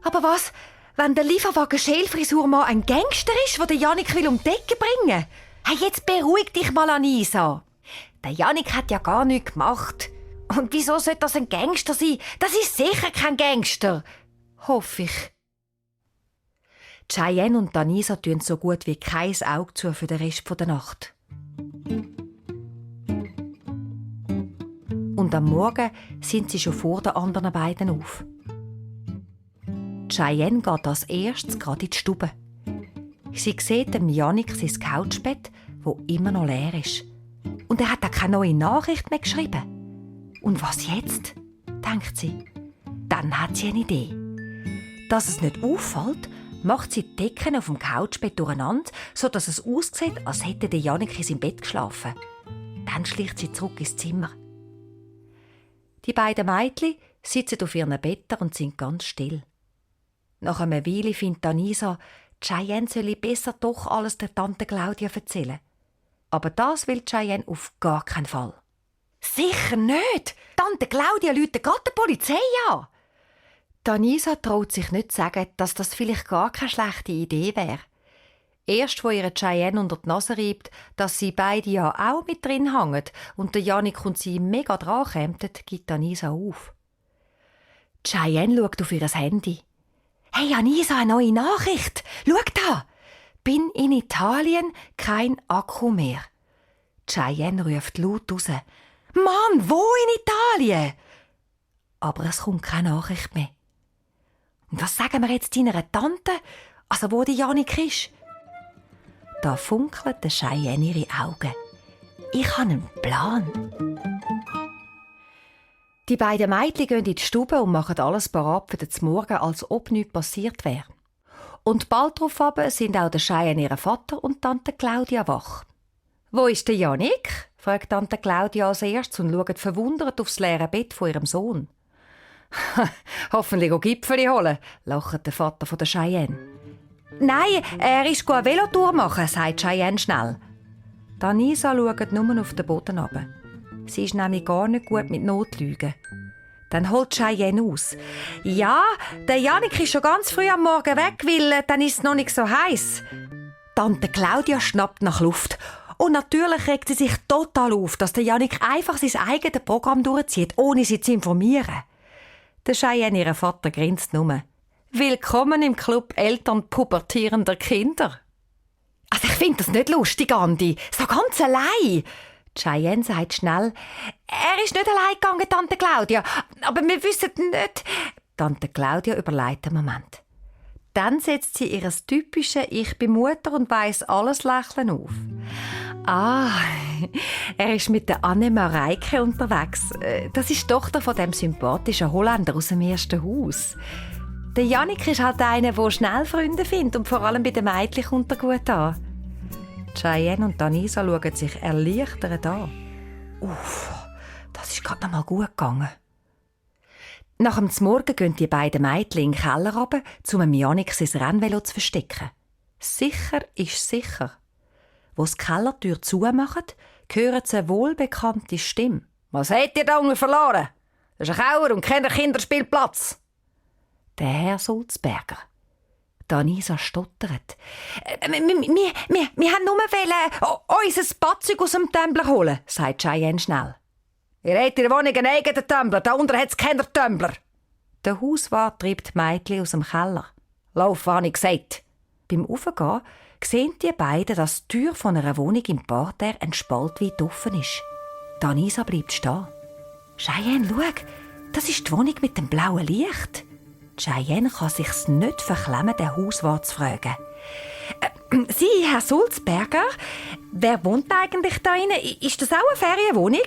Speaker 3: «Aber was, wenn der Lieferwagen Schälfrisurmann ein Gangster ist, der Jannik will um die Ecke bringen?» «Hey, jetzt beruhig dich mal, Anisa. Der Jannik hat ja gar nichts gemacht. Und wieso sollte das ein Gangster sein? Das ist sicher kein Gangster.» «Hoffe ich.» Cheyenne und Anisa tun so gut wie kein Auge zu für den Rest der Nacht. Und am Morgen sind sie schon vor den anderen beiden auf. Cheyenne geht als erstes gerade in die Stube. Sie sieht dem Jannik sein Couchbett, das immer noch leer ist. Und er hat auch keine neue Nachricht mehr geschrieben. Und was jetzt? Denkt sie. Dann hat sie eine Idee. Dass es nicht auffällt, macht sie die Decken auf dem Couchbett durcheinander, sodass es aussieht, als hätte der Jannik in seinem Bett geschlafen. Dann schleicht sie zurück ins Zimmer. Die beiden Mädchen sitzen auf ihren Betten und sind ganz still. Nach einer Weile findet Anisa, Cheyenne solle besser doch alles der Tante Claudia erzählen. Aber das will Cheyenne auf gar keinen Fall. «Sicher nicht! Tante Claudia ruft gerade die Polizei an!» Anisa traut sich nicht zu sagen, dass das vielleicht gar keine schlechte Idee wäre. Erst, wo ihre Cheyenne unter die Nase reibt, dass sie beide ja auch mit drin hängen und der Jannik und sie mega dran kämen, gibt Anisa auf. Cheyenne schaut auf ihr Handy. «Hey Anisa, eine neue Nachricht! Schau da! Bin in Italien, kein Akku mehr.» Cheyenne ruft laut raus. «Mann, wo in Italien?» Aber es kommt keine Nachricht mehr. «Und was sagen wir jetzt deiner Tante? Also wo der Jannik ist?» Da funkeln der Cheyenne ihre Augen. «Ich habe einen Plan.» Die beiden Mädchen gehen in die Stube und machen alles bereit für den Morgen, als ob nichts passiert wäre. Und bald darauf sind auch der Cheyenne, ihr Vater und Tante Claudia wach. «Wo ist der Jannik?» fragt Tante Claudia als erstes und schaut verwundert aufs leere Bett von ihrem Sohn. «Hoffentlich auch Gipfeli holen», lacht der Vater von der Cheyenne. «Nein, er ist eine Velotour machen», sagt Cheyenne schnell. Anisa schaut nur auf den Boden runter. Sie ist nämlich gar nicht gut mit Notlügen. Dann holt Cheyenne aus. «Ja, der Jannik ist schon ganz früh am Morgen weg, weil dann ist es noch nicht so heiß.» Tante Claudia schnappt nach Luft. Und natürlich regt sie sich total auf, dass der Jannik einfach sein eigenes Programm durchzieht, ohne sie zu informieren. Der Cheyenne, ihr Vater, grinst nur. Willkommen im Club Eltern pubertierender Kinder. Also ich finde das nicht lustig, Andi. So ganz allein. Cheyenne sagt schnell, er ist nicht allein gegangen, Tante Claudia. Aber wir wissen nicht. Tante Claudia überlegt einen Moment. Dann setzt sie ihr typisches «Ich bin Mutter und weiss alles» Lächeln auf. Ah, er ist mit der Anne Mareike unterwegs. Das ist die Tochter von dem sympathischen Holländer aus dem ersten Haus. Der Jannik ist halt einer, der schnell Freunde findet und vor allem bei den Mädchen kommt er gut an. Cheyenne und Danisa schauen sich erleichtert an. Uff, das ist gerade noch mal gut gegangen. Nach dem Morgen gehen die beiden Mädchen in den Keller runter, um dem Jannik sein Rennvelo zu verstecken. Sicher ist sicher. Wo die Kellertür zumachen, hören sie eine wohlbekannte Stimme. «Was habt ihr da unten verloren? Das ist ein Kauer und kein Kinderspielplatz!» Der Herr Sulzberger. Danisa stottert. Wir haben nur unser Badzeug aus dem Tumbler holen, sagt Cheyenne schnell. Ihr habt in der Wohnung einen eigenen Tumbler, da unten hat es keinen Tumbler. Der Hauswart treibt die Mädchen aus dem Keller. Lauf, habe ich gesagt. Beim Aufgehen sehen die beiden, dass die Tür von einer Wohnung im Parterre ein Spalt weit offen ist. Danisa bleibt stehen. Cheyenne, schau, das ist die Wohnung mit dem blauen Licht. Cheyenne kann sich's nicht verklemmen, den Hauswart zu fragen. Sie, Herr Sulzberger, wer wohnt eigentlich da drin? Ist das auch eine Ferienwohnung?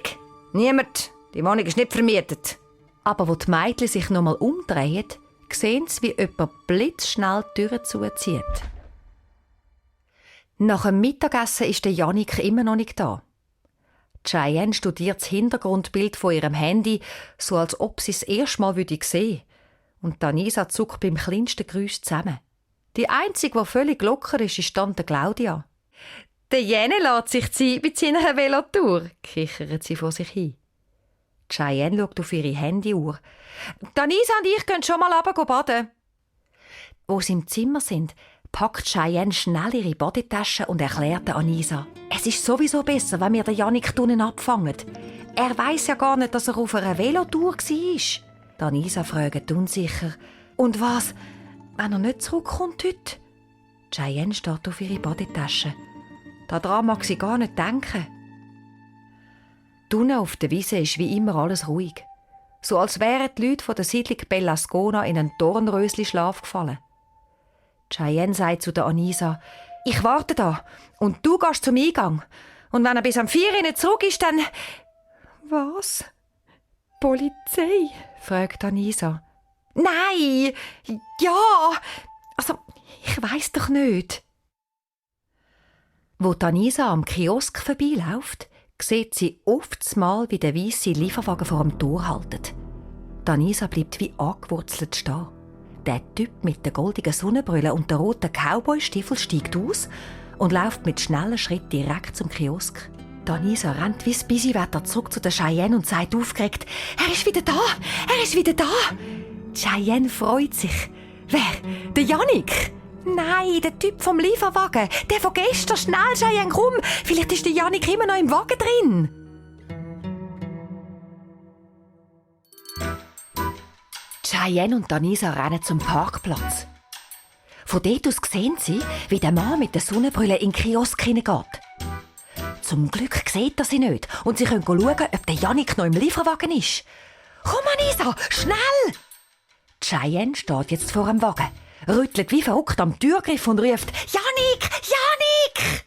Speaker 3: Niemand. Die Wohnung ist nicht vermietet. Aber wo die Mädchen sich noch mal umdrehen, sehen sie, wie jemand blitzschnell die Tür zuzieht. Nach dem Mittagessen ist der Jannik immer noch nicht da. Cheyenne studiert das Hintergrundbild von ihrem Handy, so als ob sie es erst mal sehen würde. Und Danisa zuckt beim kleinsten Geräusch zusammen. Die einzige, die völlig locker ist, ist Tante Claudia. «Der Jene lässt sich Zeit mit seiner Velotour», kichert sie vor sich hin. Cheyenne schaut auf ihre Handyuhr. «Danisa und ich gehen schon mal runter baden.» Wo sie im Zimmer sind, packt Cheyenne schnell ihre Bodytasche und erklärt Anisa: «Es ist sowieso besser, wenn wir den Jannik drinnen abfangen. Er weiss ja gar nicht, dass er auf einer Velotour war.» Danisa fragt unsicher: «Und was, wenn er nicht zurückkommt heute?» Cheyenne steht auf ihre Bodytasche. Daran mag sie gar nicht denken. Unten auf der Wiese ist wie immer alles ruhig. So als wären die Leute von der Siedlung Bellascona in einen Dornrösli-Schlaf gefallen. Cheyenne sagt zu der Anisa: «Ich warte da und du gehst zum Eingang. Und wenn er bis am 4 Uhr nicht zurück ist, dann...» «Was? Polizei?» fragt Anisa. «Nein! Ja! Also, ich weiss doch nicht.» Wo Anisa am Kiosk vorbeiläuft, sieht sie oftmals, wie der weisse Lieferwagen vor dem Tor haltet. Anisa bleibt wie angewurzelt stehen. Der Typ mit der goldigen Sonnenbrille und der roten Cowboy-Stiefel steigt aus und läuft mit schnellen Schritten direkt zum Kiosk. Anisa rennt wie das Bisiwetter zurück zu der Cheyenne und sagt aufgeregt: «Er ist wieder da! Er ist wieder da!» Cheyenne freut sich. «Wer? Der Jannik?» «Nein, der Typ vom Lieferwagen. Der von gestern. Schnell, Cheyenne, komm! Vielleicht ist der Jannik immer noch im Wagen drin!» Cheyenne und Danisa rennen zum Parkplatz. Von dort aus sehen sie, wie der Mann mit der Sonnenbrille in den Kiosk hineingeht. Zum Glück sieht er sie nicht und sie können schauen, ob der Jannik noch im Lieferwagen ist. «Komm, Anisa, schnell!» Cheyenne steht jetzt vor dem Wagen, rüttelt wie verrückt am Türgriff und ruft: «Jannik! Jannik!»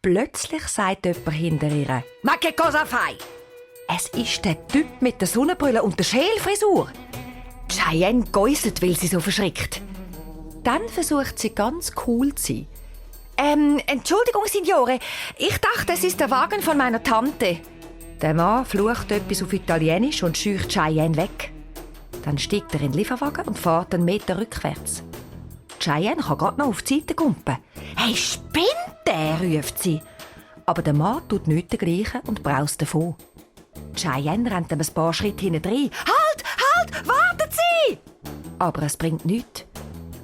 Speaker 3: Plötzlich sagt jemand hinter ihr: «Ma che cosa fai?» Es ist der Typ mit der Sonnenbrille und der Schälfrisur. Cheyenne gäuselt, weil sie so verschrickt. Dann versucht sie ganz cool zu sein. «Entschuldigung, Signore, ich dachte, es ist der Wagen von meiner Tante.» Der Mann flucht etwas auf Italienisch und scheucht Cheyenne weg. Dann steigt er in den Lieferwagen und fährt einen Meter rückwärts. Cheyenne kann gerade noch auf die Seite kumpen. «Hey, spinnt der?» ruft sie. Aber der Mann tut nichts dergleichen und braust davon. Cheyenne rennt ein paar Schritte hintendrein. «Halt! Halt! Warten Sie!» Aber es bringt nichts.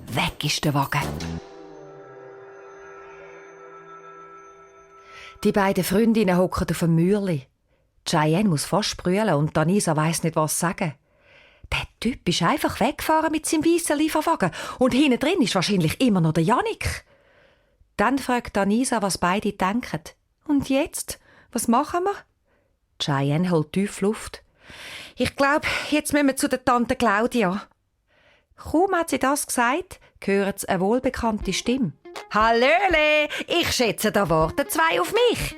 Speaker 3: Weg ist der Wagen. Die beiden Freundinnen hocken auf dem Mürli. Cheyenne muss fast brüllen und Anisa weiss nicht, was sagen. Der Typ ist einfach weggefahren mit seinem weißen Lieferwagen und hinten drin ist wahrscheinlich immer noch der Jannik. Dann fragt Anisa, was beide denken. Und jetzt? Was machen wir? Cheyenne holt tief Luft. Ich glaube, jetzt müssen wir zu der Tante Claudia. Kaum hat sie das gesagt, hören sie eine wohlbekannte Stimme. Hallöle, ich schätze, da warten zwei auf mich.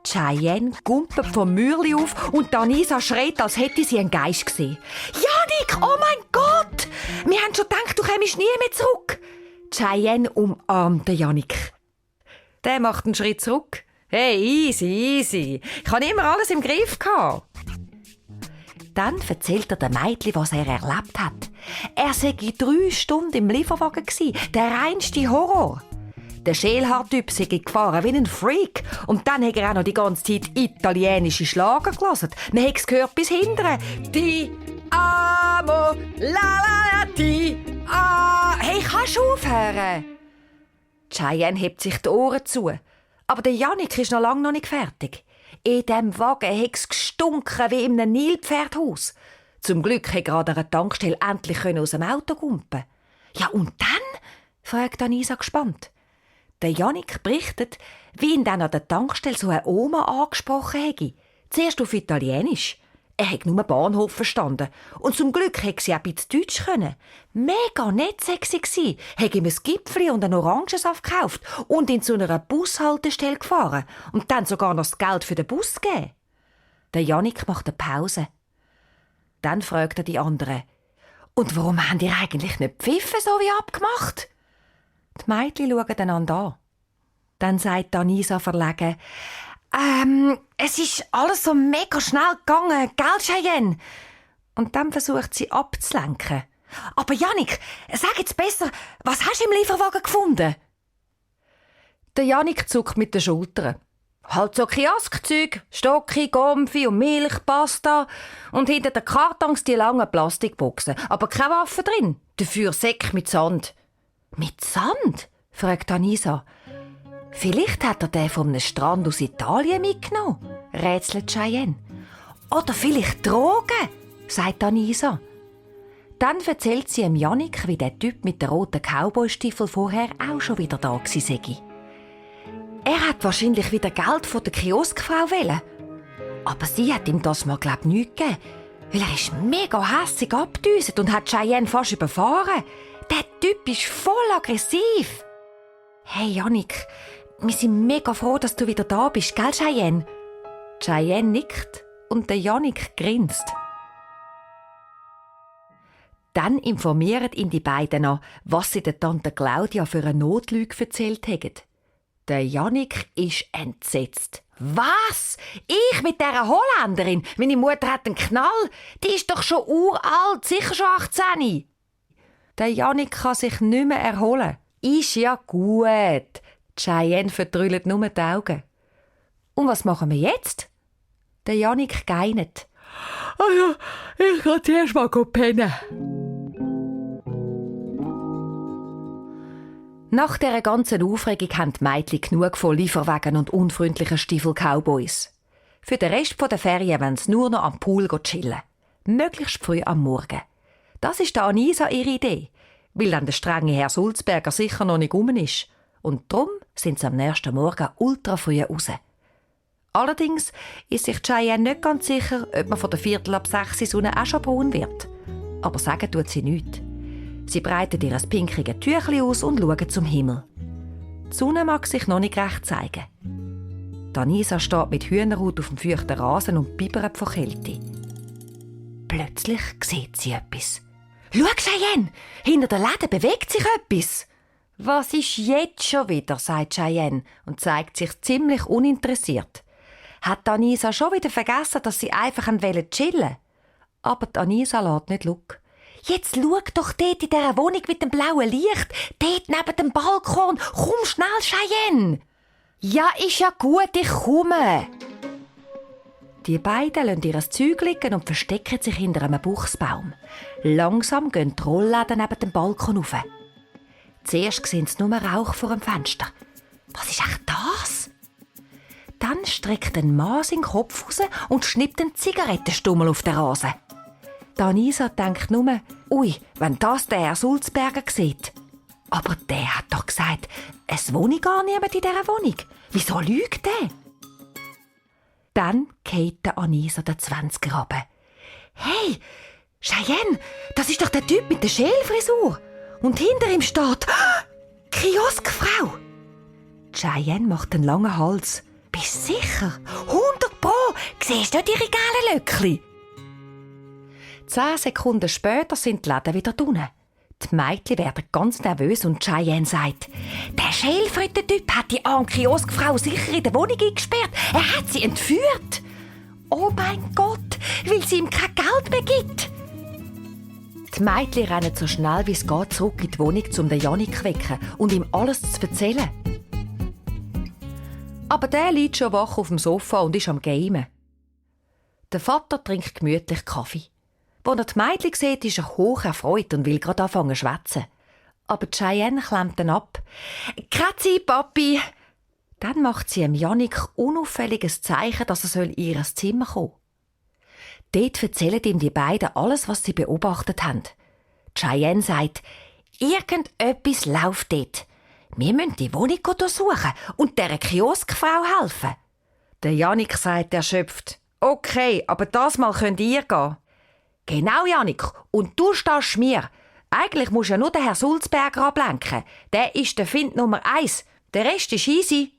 Speaker 3: Cheyenne gumpelt vom Mürli auf und Anisa schreit, als hätte sie einen Geist gesehen. Janik, oh mein Gott! Wir haben schon gedacht, du kommst nie mehr zurück. Cheyenne umarmt den Janik. Der macht einen Schritt zurück. Hey, easy. Ich habe immer alles im Griff gehabt. Dann erzählt er dem Mädchen, was er erlebt hat. Er sei 3 Stunden im Lieferwagen gsi, der reinste Horror. Der Schälhaar-Typ sei gefahren wie ein Freak. Und dann hat er auch noch die ganze Zeit italienische Schlager gelesen. Man hat es gehört bis hinten. Ti amo, la ti Hey, kannst du aufhören? Cheyenne hebt sich die Ohren zu. Aber der Jannik ist noch lange noch nicht fertig. In diesem Wagen hat es gestunken wie in einem Nilpferdhaus. Zum Glück konnte gerade an der Tankstelle endlich aus dem Auto gumpen. Ja, und dann? Fragt Anisa gespannt. Der Jannik berichtet, wie ihn dann an der Tankstelle so eine Oma angesprochen hätte. Zuerst auf Italienisch. Er hat nur Bahnhof verstanden. Und zum Glück hätte sie auch ein bisschen Deutsch können. Mega nett sexy gsi. Hätte ihm ein Gipfeli und einen Orangensaft gekauft und ihn zu einer Bushaltestelle gefahren und dann sogar noch das Geld für den Bus gegeben. Der Jannik macht eine Pause. Dann fragt er die anderen. Und warum habt ihr eigentlich nicht pfiffen, so wie abgemacht? Die Mädchen schauen einander an. Dann sagt Anisa verlegen, es ist alles so mega schnell gegangen, gell, Cheyenne? Und dann versucht sie abzulenken. Aber Jannik, sag jetzt besser, was hast du im Lieferwagen gefunden? Der Jannik zuckt mit den Schultern. Halt so Kioskzeug, Stocki, Gomfi und Milch, Pasta und hinter den Kartons die langen Plastikboxen. Aber keine Waffe drin, dafür Säcke mit Sand. Mit Sand? Fragt Anisa. Vielleicht hat er den von einem Strand aus Italien mitgenommen, rätselt Cheyenne. Oder vielleicht Drogen, sagt Anisa. Dann erzählt sie dem Jannik, wie der Typ mit den roten Cowboystiefel vorher auch schon wieder da sei. Er hat wahrscheinlich wieder Geld von der Kioskfrau wollen. Aber sie hat ihm das mal, glaub ich, nicht gegeben. Weil er ist mega hässig abgedüset und hat Cheyenne fast überfahren. Der Typ ist voll aggressiv. Hey Jannik, wir sind mega froh, dass du wieder da bist, gell Cheyenne? Cheyenne nickt und der Jannik grinst. Dann informieren ihn die beiden noch, was sie der Tante Claudia für eine Notlüge erzählt haben. Der Jannik ist entsetzt. Was? Ich mit dieser Holländerin? Meine Mutter hat einen Knall. Die ist doch schon uralt, sicher schon 18. Der Jannik kann sich nicht mehr erholen. Ist ja gut. Cheyenne verdrüllt nur die Augen. Und was machen wir jetzt? Der Jannik geinet. Also, ich gehe zuerst mal pennen. Nach dieser ganzen Aufregung haben die Mädchen genug von Lieferwagen und unfreundlichen Stiefel-Cowboys. Für den Rest der Ferien wollen sie nur noch am Pool chillen. Möglichst früh am Morgen. Das ist der Anisa ihre Idee, weil dann der strenge Herr Sulzberger sicher noch nicht rum ist. Und darum sind sie am nächsten Morgen ultra früh raus. Allerdings ist sich Cheyenne nicht ganz sicher, ob man von der 5:45 die Sonne auch schon braun wird. Aber sagen tut sie nichts. Sie breitet ihr ein pinkiges Tüchli aus und schaut zum Himmel. Die Sonne mag sich noch nicht recht zeigen. Anisa steht mit Hühnerhaut auf dem feuchten Rasen und bibbert vor Kälte. Plötzlich sieht sie etwas. «Schau, Cheyenne! Hinter der Läden bewegt sich etwas!» «Was ist jetzt schon wieder?» sagt Cheyenne und zeigt sich ziemlich uninteressiert. Hat Anisa schon wieder vergessen, dass sie einfach chillen wollte? Aber Anisa lässt nicht schauen. «Jetzt schau doch dort in dieser Wohnung mit dem blauen Licht, dort neben dem Balkon. Komm schnell, Cheyenne!» «Ja, ist ja gut, ich komme!» Die beiden lassen ihr Zeug liegen und verstecken sich hinter einem Buchsbaum. Langsam gehen die Rollläden neben dem Balkon rauf. Zuerst sehen sie nur Rauch vor dem Fenster. Was ist echt das? Dann streckt ein Mann seinen Kopf raus und schnippt einen Zigarettenstummel auf den Rasen. Anisa denkt nur, ui, wenn das der Herr Sulzberger sieht. Aber der hat doch gesagt, es wohne gar niemand in dieser Wohnung. Wieso lügt der? Dann geht der Anisa den 20er runter. Hey, Cheyenne, das ist doch der Typ mit der Schälfrisur. Und hinter ihm steht Kioskfrau. Cheyenne macht einen langen Hals. Bist sicher? 100 Pro. Siehst du die Regale-Löckli? 10 Sekunden später sind die Läden wieder drinnen. Die Mädchen werden ganz nervös und Cheyenne sagt, der Schälfritter-Typ hat die arme Kioskfrau sicher in der Wohnung eingesperrt. Er hat sie entführt. Oh mein Gott, weil sie ihm kein Geld mehr gibt. Die Mädchen rennen so schnell wie es geht zurück in die Wohnung, um den Janik zu wecken und ihm alles zu erzählen. Aber der liegt schon wach auf dem Sofa und ist am Gamen. Der Vater trinkt gemütlich Kaffee. Als er die Mädchen sieht, ist er hoch erfreut und will gerade anfangen zu schwätzen. Aber Cheyenne klemmt ihn ab. «Keine Zeit, Papi!» Dann macht sie dem Janik unauffälliges Zeichen, dass er in ihr Zimmer kommen soll. Dort erzählen ihm die beiden alles, was sie beobachtet haben. Cheyenne sagt, irgendetwas läuft dort. Wir müssen die Wohnung durchsuchen und dieser Kioskfrau helfen. Der Janik sagt erschöpft, okay, aber das Mal könnt ihr gehen. Genau, Janik, und du stehst mir. Eigentlich musst du ja nur den Herrn Sulzberger ablenken. Der ist der Find Nummer 1. Der Rest ist easy.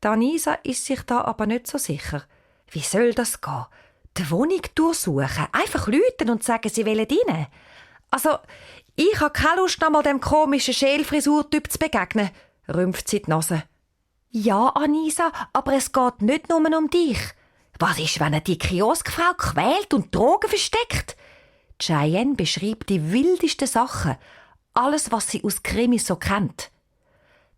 Speaker 3: Anisa ist sich da aber nicht so sicher. Wie soll das gehen? Die Wohnung durchsuchen, einfach läuten und sagen, sie wollen rein. Also, ich habe keine Lust, noch mal dem komischen Schälfrisurtyp zu begegnen, rümpft sie die Nase. Ja, Anisa, aber es geht nicht nur um dich. Was ist, wenn er die Kioskfrau quält und Drogen versteckt? Cheyenne beschreibt die wildesten Sachen. Alles, was sie aus Krimis so kennt.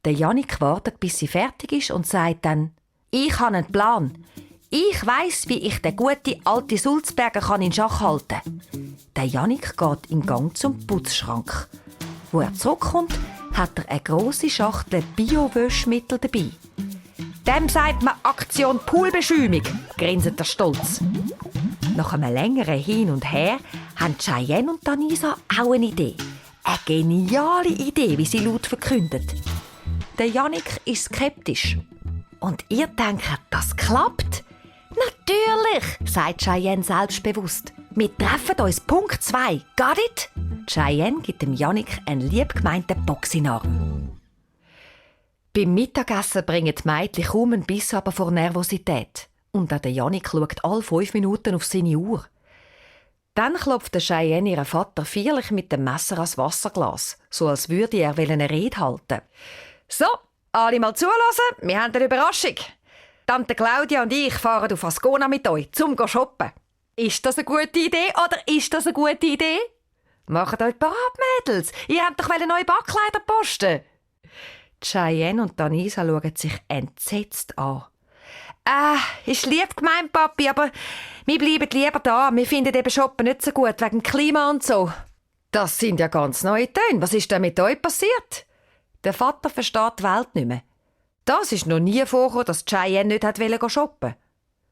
Speaker 3: Der Janik wartet, bis sie fertig ist und sagt dann, ich habe einen Plan. Ich weiss, wie ich den guten alten Sulzberger in Schach halten kann. Der Janik geht in Gang zum Putzschrank. Wo er zurückkommt, hat er eine grosse Schachtel Bio-Wäschmittel dabei. Dem sagt man Aktion Poolbeschäumung, grinset er stolz. Nach einem längeren Hin und Her haben Cheyenne und Anisa auch eine Idee. Eine geniale Idee, wie sie laut verkündet. Der Janik ist skeptisch. Und ihr denkt, das klappt? Natürlich, sagt Cheyenne selbstbewusst. Wir treffen uns Punkt 2. Got it? Cheyenne gibt dem Janik einen liebgemeinten Box in den Arm. Beim Mittagessen bringen die Mädchen kaum einen Biss aber vor Nervosität. Und auch der Janik schaut alle 5 Minuten auf seine Uhr. Dann klopft der Cheyenne ihren Vater feierlich mit dem Messer ans Wasserglas, so als würde er eine Rede halten. So, alle mal zuhören, wir haben eine Überraschung. Tante Claudia und ich fahren auf Ascona mit euch, zum shoppen. Ist das eine gute Idee oder ist das eine gute Idee? Macht euch parat, Mädels. Ihr habt doch neue Backkleider posten. Cheyenne und Anisa schauen sich entsetzt an. Ist lieb gemeint, Papi, aber wir bleiben lieber da. Wir finden eben Shoppen nicht so gut, wegen dem Klima und so. Das sind ja ganz neue Töne. Was ist denn mit euch passiert? Der Vater versteht die Welt nicht mehr. Das ist noch nie vorgekommen, dass Cheyenne nicht shoppen wollte.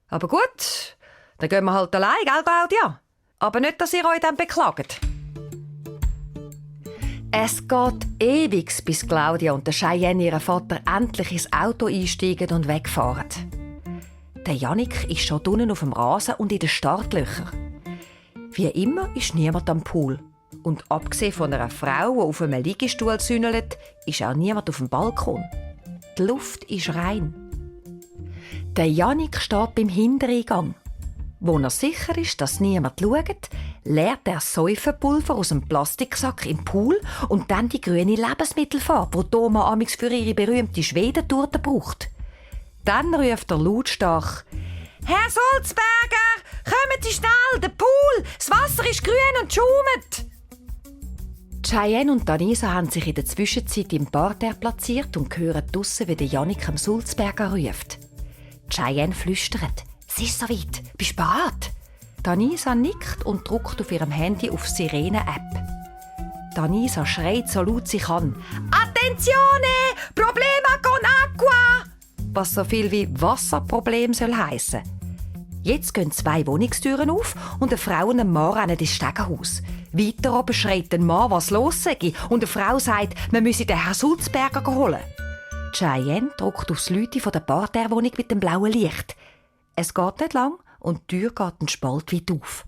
Speaker 3: Aber gut, dann gehen wir halt allein, gell, Claudia? Aber nicht, dass ihr euch dann beklagt. Es geht ewig, bis Claudia und der Cheyenne ihren Vater endlich ins Auto einsteigen und wegfahren. Der Janik ist schon unten auf dem Rasen und in den Startlöchern. Wie immer ist niemand am Pool. Und abgesehen von einer Frau, die auf einem Liegestuhl sünnelt, ist auch niemand auf dem Balkon. Die Luft ist rein. Der Janik steht beim Hintereingang. Wo er sicher ist, dass niemand schaut, leert er Säufepulver aus dem Plastiksack im Pool und dann die grüne Lebensmittelfarbe, die Thomas amigs für ihre berühmte Schwedentorte braucht. Dann ruft er lautstark: «Herr Sulzberger, kommen Sie schnell, der Pool! Das Wasser ist grün und schaumet!» Cheyenne und Anisa haben sich in der Zwischenzeit im Parterre platziert und hören draussen, wie der Janik am Sulzberger ruft. Cheyenne flüstert: «Es ist soweit, bist du bereit?» Anisa nickt und drückt auf ihrem Handy auf Sirene-App. Anisa schreit so laut sie kann: «Attenzione! Problema con acqua!» was so viel wie Wasserproblem soll heissen. Jetzt gehen 2 Wohnungstüren auf und eine Frau und ein Mann rennen ins Stegenhaus. Weiter oben schreit ein Mann, was los sei, und eine Frau sagt, man müsse den Herrn Sulzberger holen. Cheyenne drückt aufs Läuten von der Parterrewohnung mit dem blauen Licht. Es geht nicht lang und die Tür geht einen Spalt weit auf.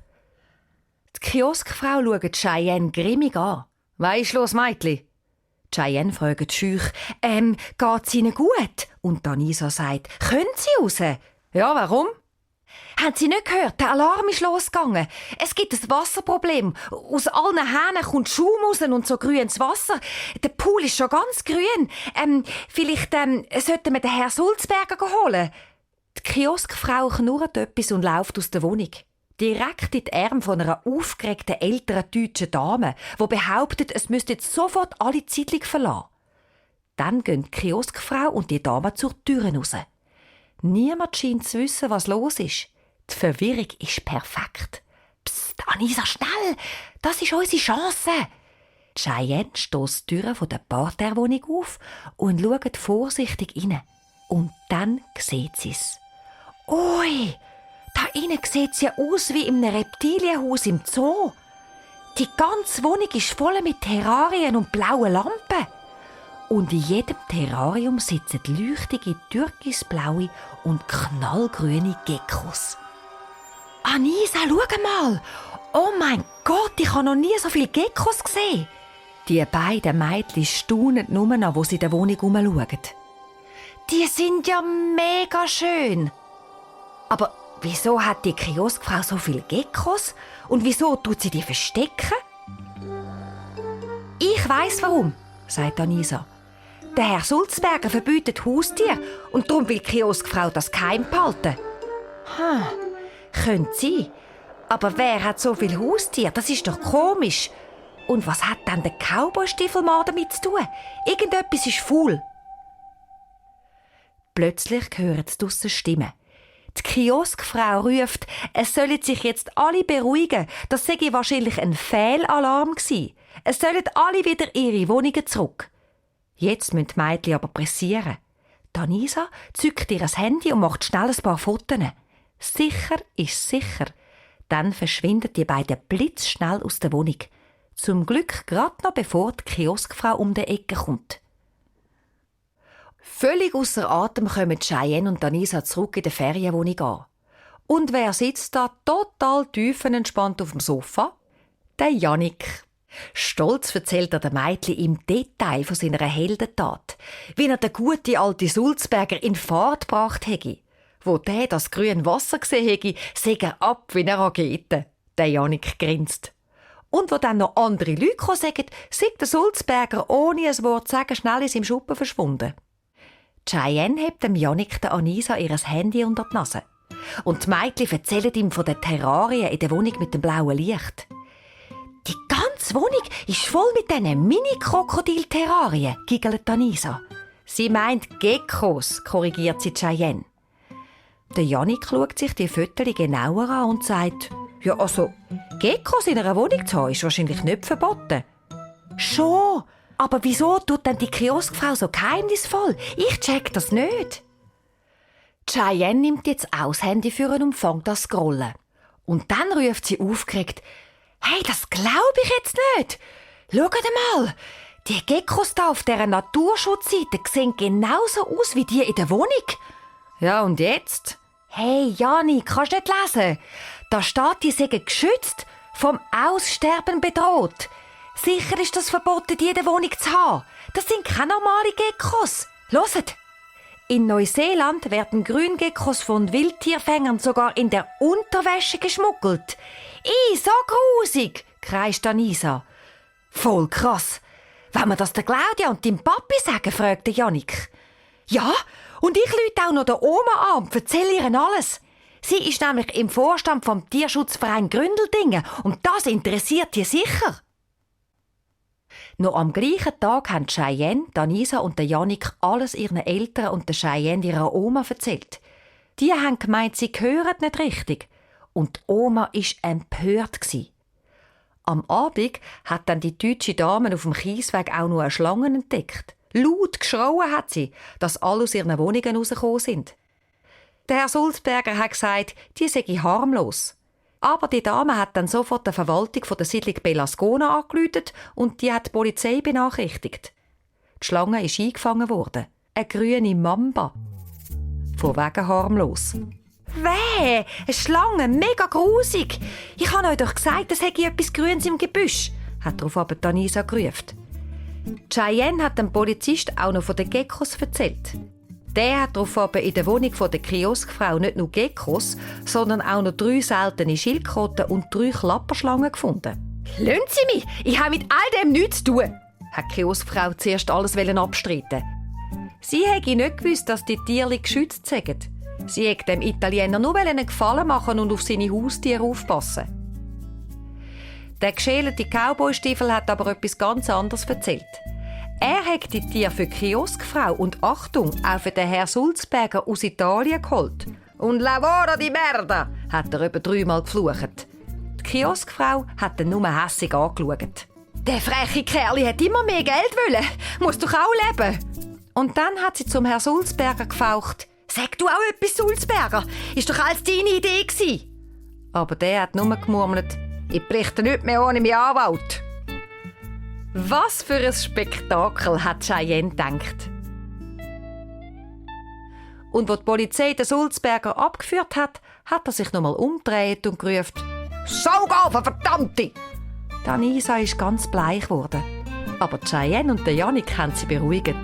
Speaker 3: Die Kioskfrau schaut Cheyenne grimmig an. «Was ist los, Meitli?» Cheyenne fragt schüch, «Geht's Ihnen gut?» Und Anisa sagt, «Können Sie raus?» «Ja, warum?» «Haben Sie nicht gehört? Der Alarm ist losgegangen. Es gibt ein Wasserproblem. Aus allen Hähnen kommt Schaum raus und so grünes Wasser. Der Pool ist schon ganz grün. Vielleicht sollten wir den Herrn Sulzberger holen.» Die Kioskfrau knurrt etwas und läuft aus der Wohnung. Direkt in die Arme von einer aufgeregten älteren deutschen Dame, die behauptet, es müsste jetzt sofort alle Zeitung verlassen. Dann gehen die Kioskfrau und die Dame zur Tür raus. Niemand scheint zu wissen, was los ist. Die Verwirrung ist perfekt. «Psst, Anisa, schnell! Das ist unsere Chance!» Cheyenne stösst die Tür von der Parterrewohnung auf und schaut vorsichtig rein. Und dann sieht sie es. «Ui! Da innen sieht es ja aus wie in einem Reptilienhaus im Zoo. Die ganze Wohnung ist voll mit Terrarien und blauen Lampen. Und in jedem Terrarium sitzen leuchtige, türkisblaue und knallgrüne Geckos. «Anisa, schau mal! Oh mein Gott, ich habe noch nie so viele Geckos gesehen!» Die beiden Mädchen staunen nur noch, wo sie in der Wohnung herumschauen. «Die sind ja mega schön!» «Aber wieso hat die Kioskfrau so viele Geckos? Und wieso tut sie die verstecken?» «Ich weiss warum», sagt Anisa. «Der Herr Sulzberger verbietet Haustiere und darum will die Kioskfrau das geheim behalten.» «Könnte sein. Aber wer hat so viele Haustiere? Das ist doch komisch. Und was hat dann der Cowboy-Stiefelmann damit zu tun? Irgendetwas ist faul.» Plötzlich hören sie draussen Stimmen. Die Kioskfrau ruft, es sollen sich jetzt alle beruhigen. Das sei wahrscheinlich ein Fehlalarm gsi. Es sollen alle wieder ihre Wohnungen zurück. Jetzt müssen die Mädchen aber pressieren. Anisa zückt ihr Handy und macht schnell ein paar Fotos. Sicher ist sicher. Dann verschwinden die beiden blitzschnell aus der Wohnung. Zum Glück gerade noch bevor die Kioskfrau um die Ecke kommt. Völlig ausser Atem kommen Cheyenne und Anisa zurück in der Ferienwohnung an. Und wer sitzt da total tiefenentspannt auf dem Sofa? Der Jannik. Stolz erzählt er den Mädchen im Detail von seiner Heldentat, wie er den guten alten Sulzberger in Fahrt gebracht hätte. Wo der das grüne Wasser gesehen hätte, sei er ab wie eine Rakete. Der Jannik grinst. Und wo dann noch andere Leute kommen, sagen, sei der Sulzberger ohne ein Wort zu sagen schnell in seinem Schuppen verschwunden. Cheyenne hebt dem Jannik der Anisa ihr Handy unter die Nase. Und die Mädchen erzählen ihm von den Terrarien in der Wohnung mit dem blauen Licht. «Die ganze Wohnung ist voll mit diesen Mini-Krokodil-Terrarien», giggelt Anisa. «Sie meint Geckos», korrigiert sie Cheyenne. Der Jannik schaut sich die Fotos genauer an und sagt, «Ja, also, Geckos in einer Wohnung zu haben, ist wahrscheinlich nicht verboten.» «Schon, aber wieso tut denn die Kioskfrau so geheimnisvoll? Ich check das nicht.» Cheyenne nimmt jetzt auch das Handy für und fängt an zu scrollen. Und dann ruft sie aufgeregt, «Hey, das glaube ich jetzt nicht! Schaut mal! Die Geckos da auf dieser Naturschutzseite sehen genauso aus wie die in der Wohnung.» «Ja, und jetzt?» «Hey, Jani, kannst du nicht lesen? Da steht, die seien geschützt, vom Aussterben bedroht. Sicher ist das verboten, die in der Wohnung zu haben. Das sind keine normalen Geckos. Hört! In Neuseeland werden Grüngeckos von Wildtierfängern sogar in der Unterwäsche geschmuggelt. So grusig!» kreischt Anisa. «Voll krass. Wenn wir das der Claudia und dem Papi sagen?» fragt Jannik. «Ja, und ich rufe auch noch der Oma an und erzähle ihr alles. Sie ist nämlich im Vorstand vom Tierschutzverein Gründeldingen und das interessiert die sicher.» Noch am gleichen Tag haben Cheyenne, Anisa und Jannik alles ihren Eltern und der Cheyenne ihrer Oma erzählt. Die haben gemeint, sie hören nicht richtig. Und die Oma war empört. Am Abend hat dann die deutsche Dame auf dem Kiesweg auch noch eine Schlange entdeckt. Laut geschrauen hat sie, dass alle aus ihren Wohnungen rausgekommen sind. Der Herr Sulzberger hat gesagt, die sei harmlos. Aber die Dame hat dann sofort der Verwaltung von der Siedlung Bellascona angerufen und die hat die Polizei benachrichtigt. Die Schlange ist eingefangen worden. Eine grüne Mamba. Von wegen harmlos. Weh, eine Schlange, mega grusig. Ich habe euch doch gesagt, es hätte etwas Grünes im Gebüsch, hat darauf aber Anisa gerufen. Cheyenne hat dem Polizist auch noch von den Geckos erzählt. Der hat darauf aber in der Wohnung der Kioskfrau nicht nur Geckos, sondern auch noch 3 seltene Schildkröten und 3 Klapperschlangen gefunden. «Lassen Sie mich! Ich habe mit all dem nichts zu tun!» hat die Kioskfrau zuerst alles abstreiten. Sie hätte nicht gewusst, dass die Tiere geschützt sind. Sie hätte dem Italiener nur einen Gefallen machen und auf seine Haustiere aufpassen. Der geschälte Cowboystiefel hat aber etwas ganz anderes erzählt. Er hat die Tiere für die Kioskfrau und Achtung, auch für den Herrn Sulzberger aus Italien geholt. Und «Lavora di merda!» hat er etwa 3-mal geflucht. Die Kioskfrau hat ihn nur hässig angeschaut. «Der freche Kerl hat immer mehr Geld wollen. Muss doch auch leben!» Und dann hat sie zum Herrn Sulzberger gefaucht. «Sag du auch etwas, Sulzberger? Ist doch alles deine Idee gewesen!» Aber der hat nur gemurmelt. «Ich berichte nicht mehr ohne meinen Anwalt!» Was für ein Spektakel, hat Cheyenne gedacht. Und als die Polizei den Sulzberger abgeführt hat, hat er sich nochmal umgedreht und gerufen: «Saugafen, verdammte!» Anisa ist ganz bleich geworden. Aber Cheyenne und Jannik haben sie beruhigt.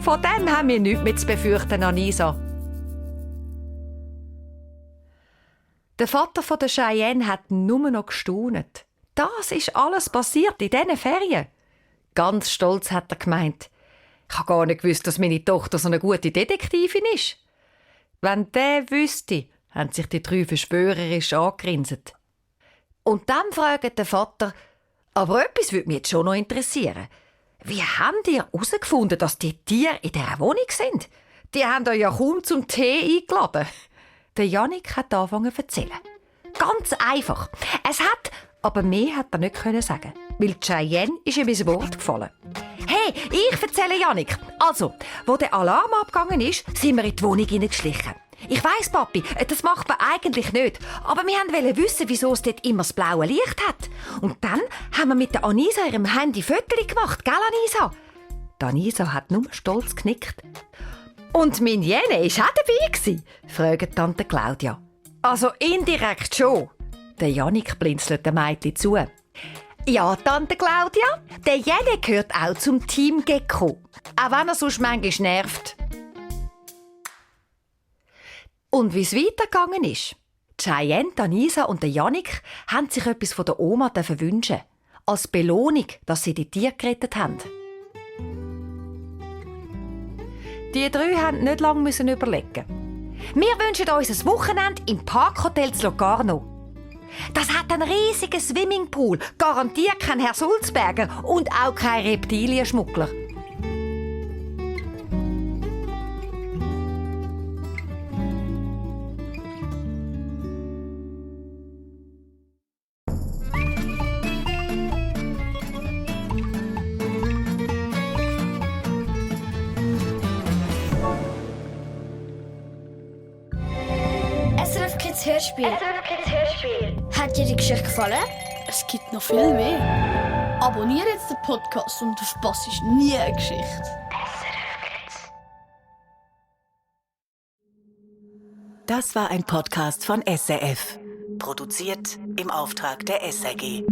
Speaker 3: Von dem haben wir nichts mehr zu befürchten, Anisa. Der Vater von der Cheyenne hat nur noch gestaunt. Das ist alles passiert in diesen Ferien. Ganz stolz hat er gemeint: «Ich habe gar nicht gewusst, dass meine Tochter so eine gute Detektivin ist.» Wenn der wüsste, haben sich die 3 verschwörerisch angegrinset. Und dann fragt der Vater: «Aber etwas würde mich jetzt schon noch interessieren. Wie habt ihr herausgefunden, dass die Tiere in dieser Wohnung sind? Die haben euch ja kaum zum Tee eingeladen.» Der Jannik hat angefangen zu erzählen. Ganz einfach. Es hat, aber mehr hat er nicht sagen, weil Cheyenne ist ihm ins Wort gefallen. «Hey, ich erzähle Jannik. Also, wo der Alarm abgegangen ist, sind wir in die Wohnung hineingeschlichen. Ich weiss, Papi, das macht man eigentlich nicht. Aber wir wollten wissen, wieso es dort immer das blaue Licht hat. Und dann haben wir mit der Anisa ihrem Handy Fotos gemacht, gell, Anisa?» Die Anisa hat nur stolz genickt. «Und mein Jene war auch dabei?» fragt Tante Claudia. «Also indirekt schon.» Der Jannik blinzelt dem Mädchen zu. «Ja, Tante Claudia, der Jene gehört auch zum Team Gecko. Auch wenn er sonst manchmal nervt.» Und wie es weitergegangen ist? Cheyenne, Anisa und der Jannik haben sich etwas von der Oma wünschen. Als Belohnung, dass sie die Tiere gerettet haben. Die 3 mussten nicht lange überlegen. «Wir wünschen uns ein Wochenende im Parkhotel zu Locarno. Das hat einen riesigen Swimmingpool, garantiert kein Herr Sulzberger und auch kein Reptilienschmuggler.»
Speaker 1: SRF Kids Hörspiel. Hat dir die Geschichte gefallen?
Speaker 2: Es gibt noch viel mehr. Abonniere jetzt den Podcast und du verpasst nie eine Geschichte.
Speaker 4: Das war ein Podcast von SRF. Produziert im Auftrag der SRG.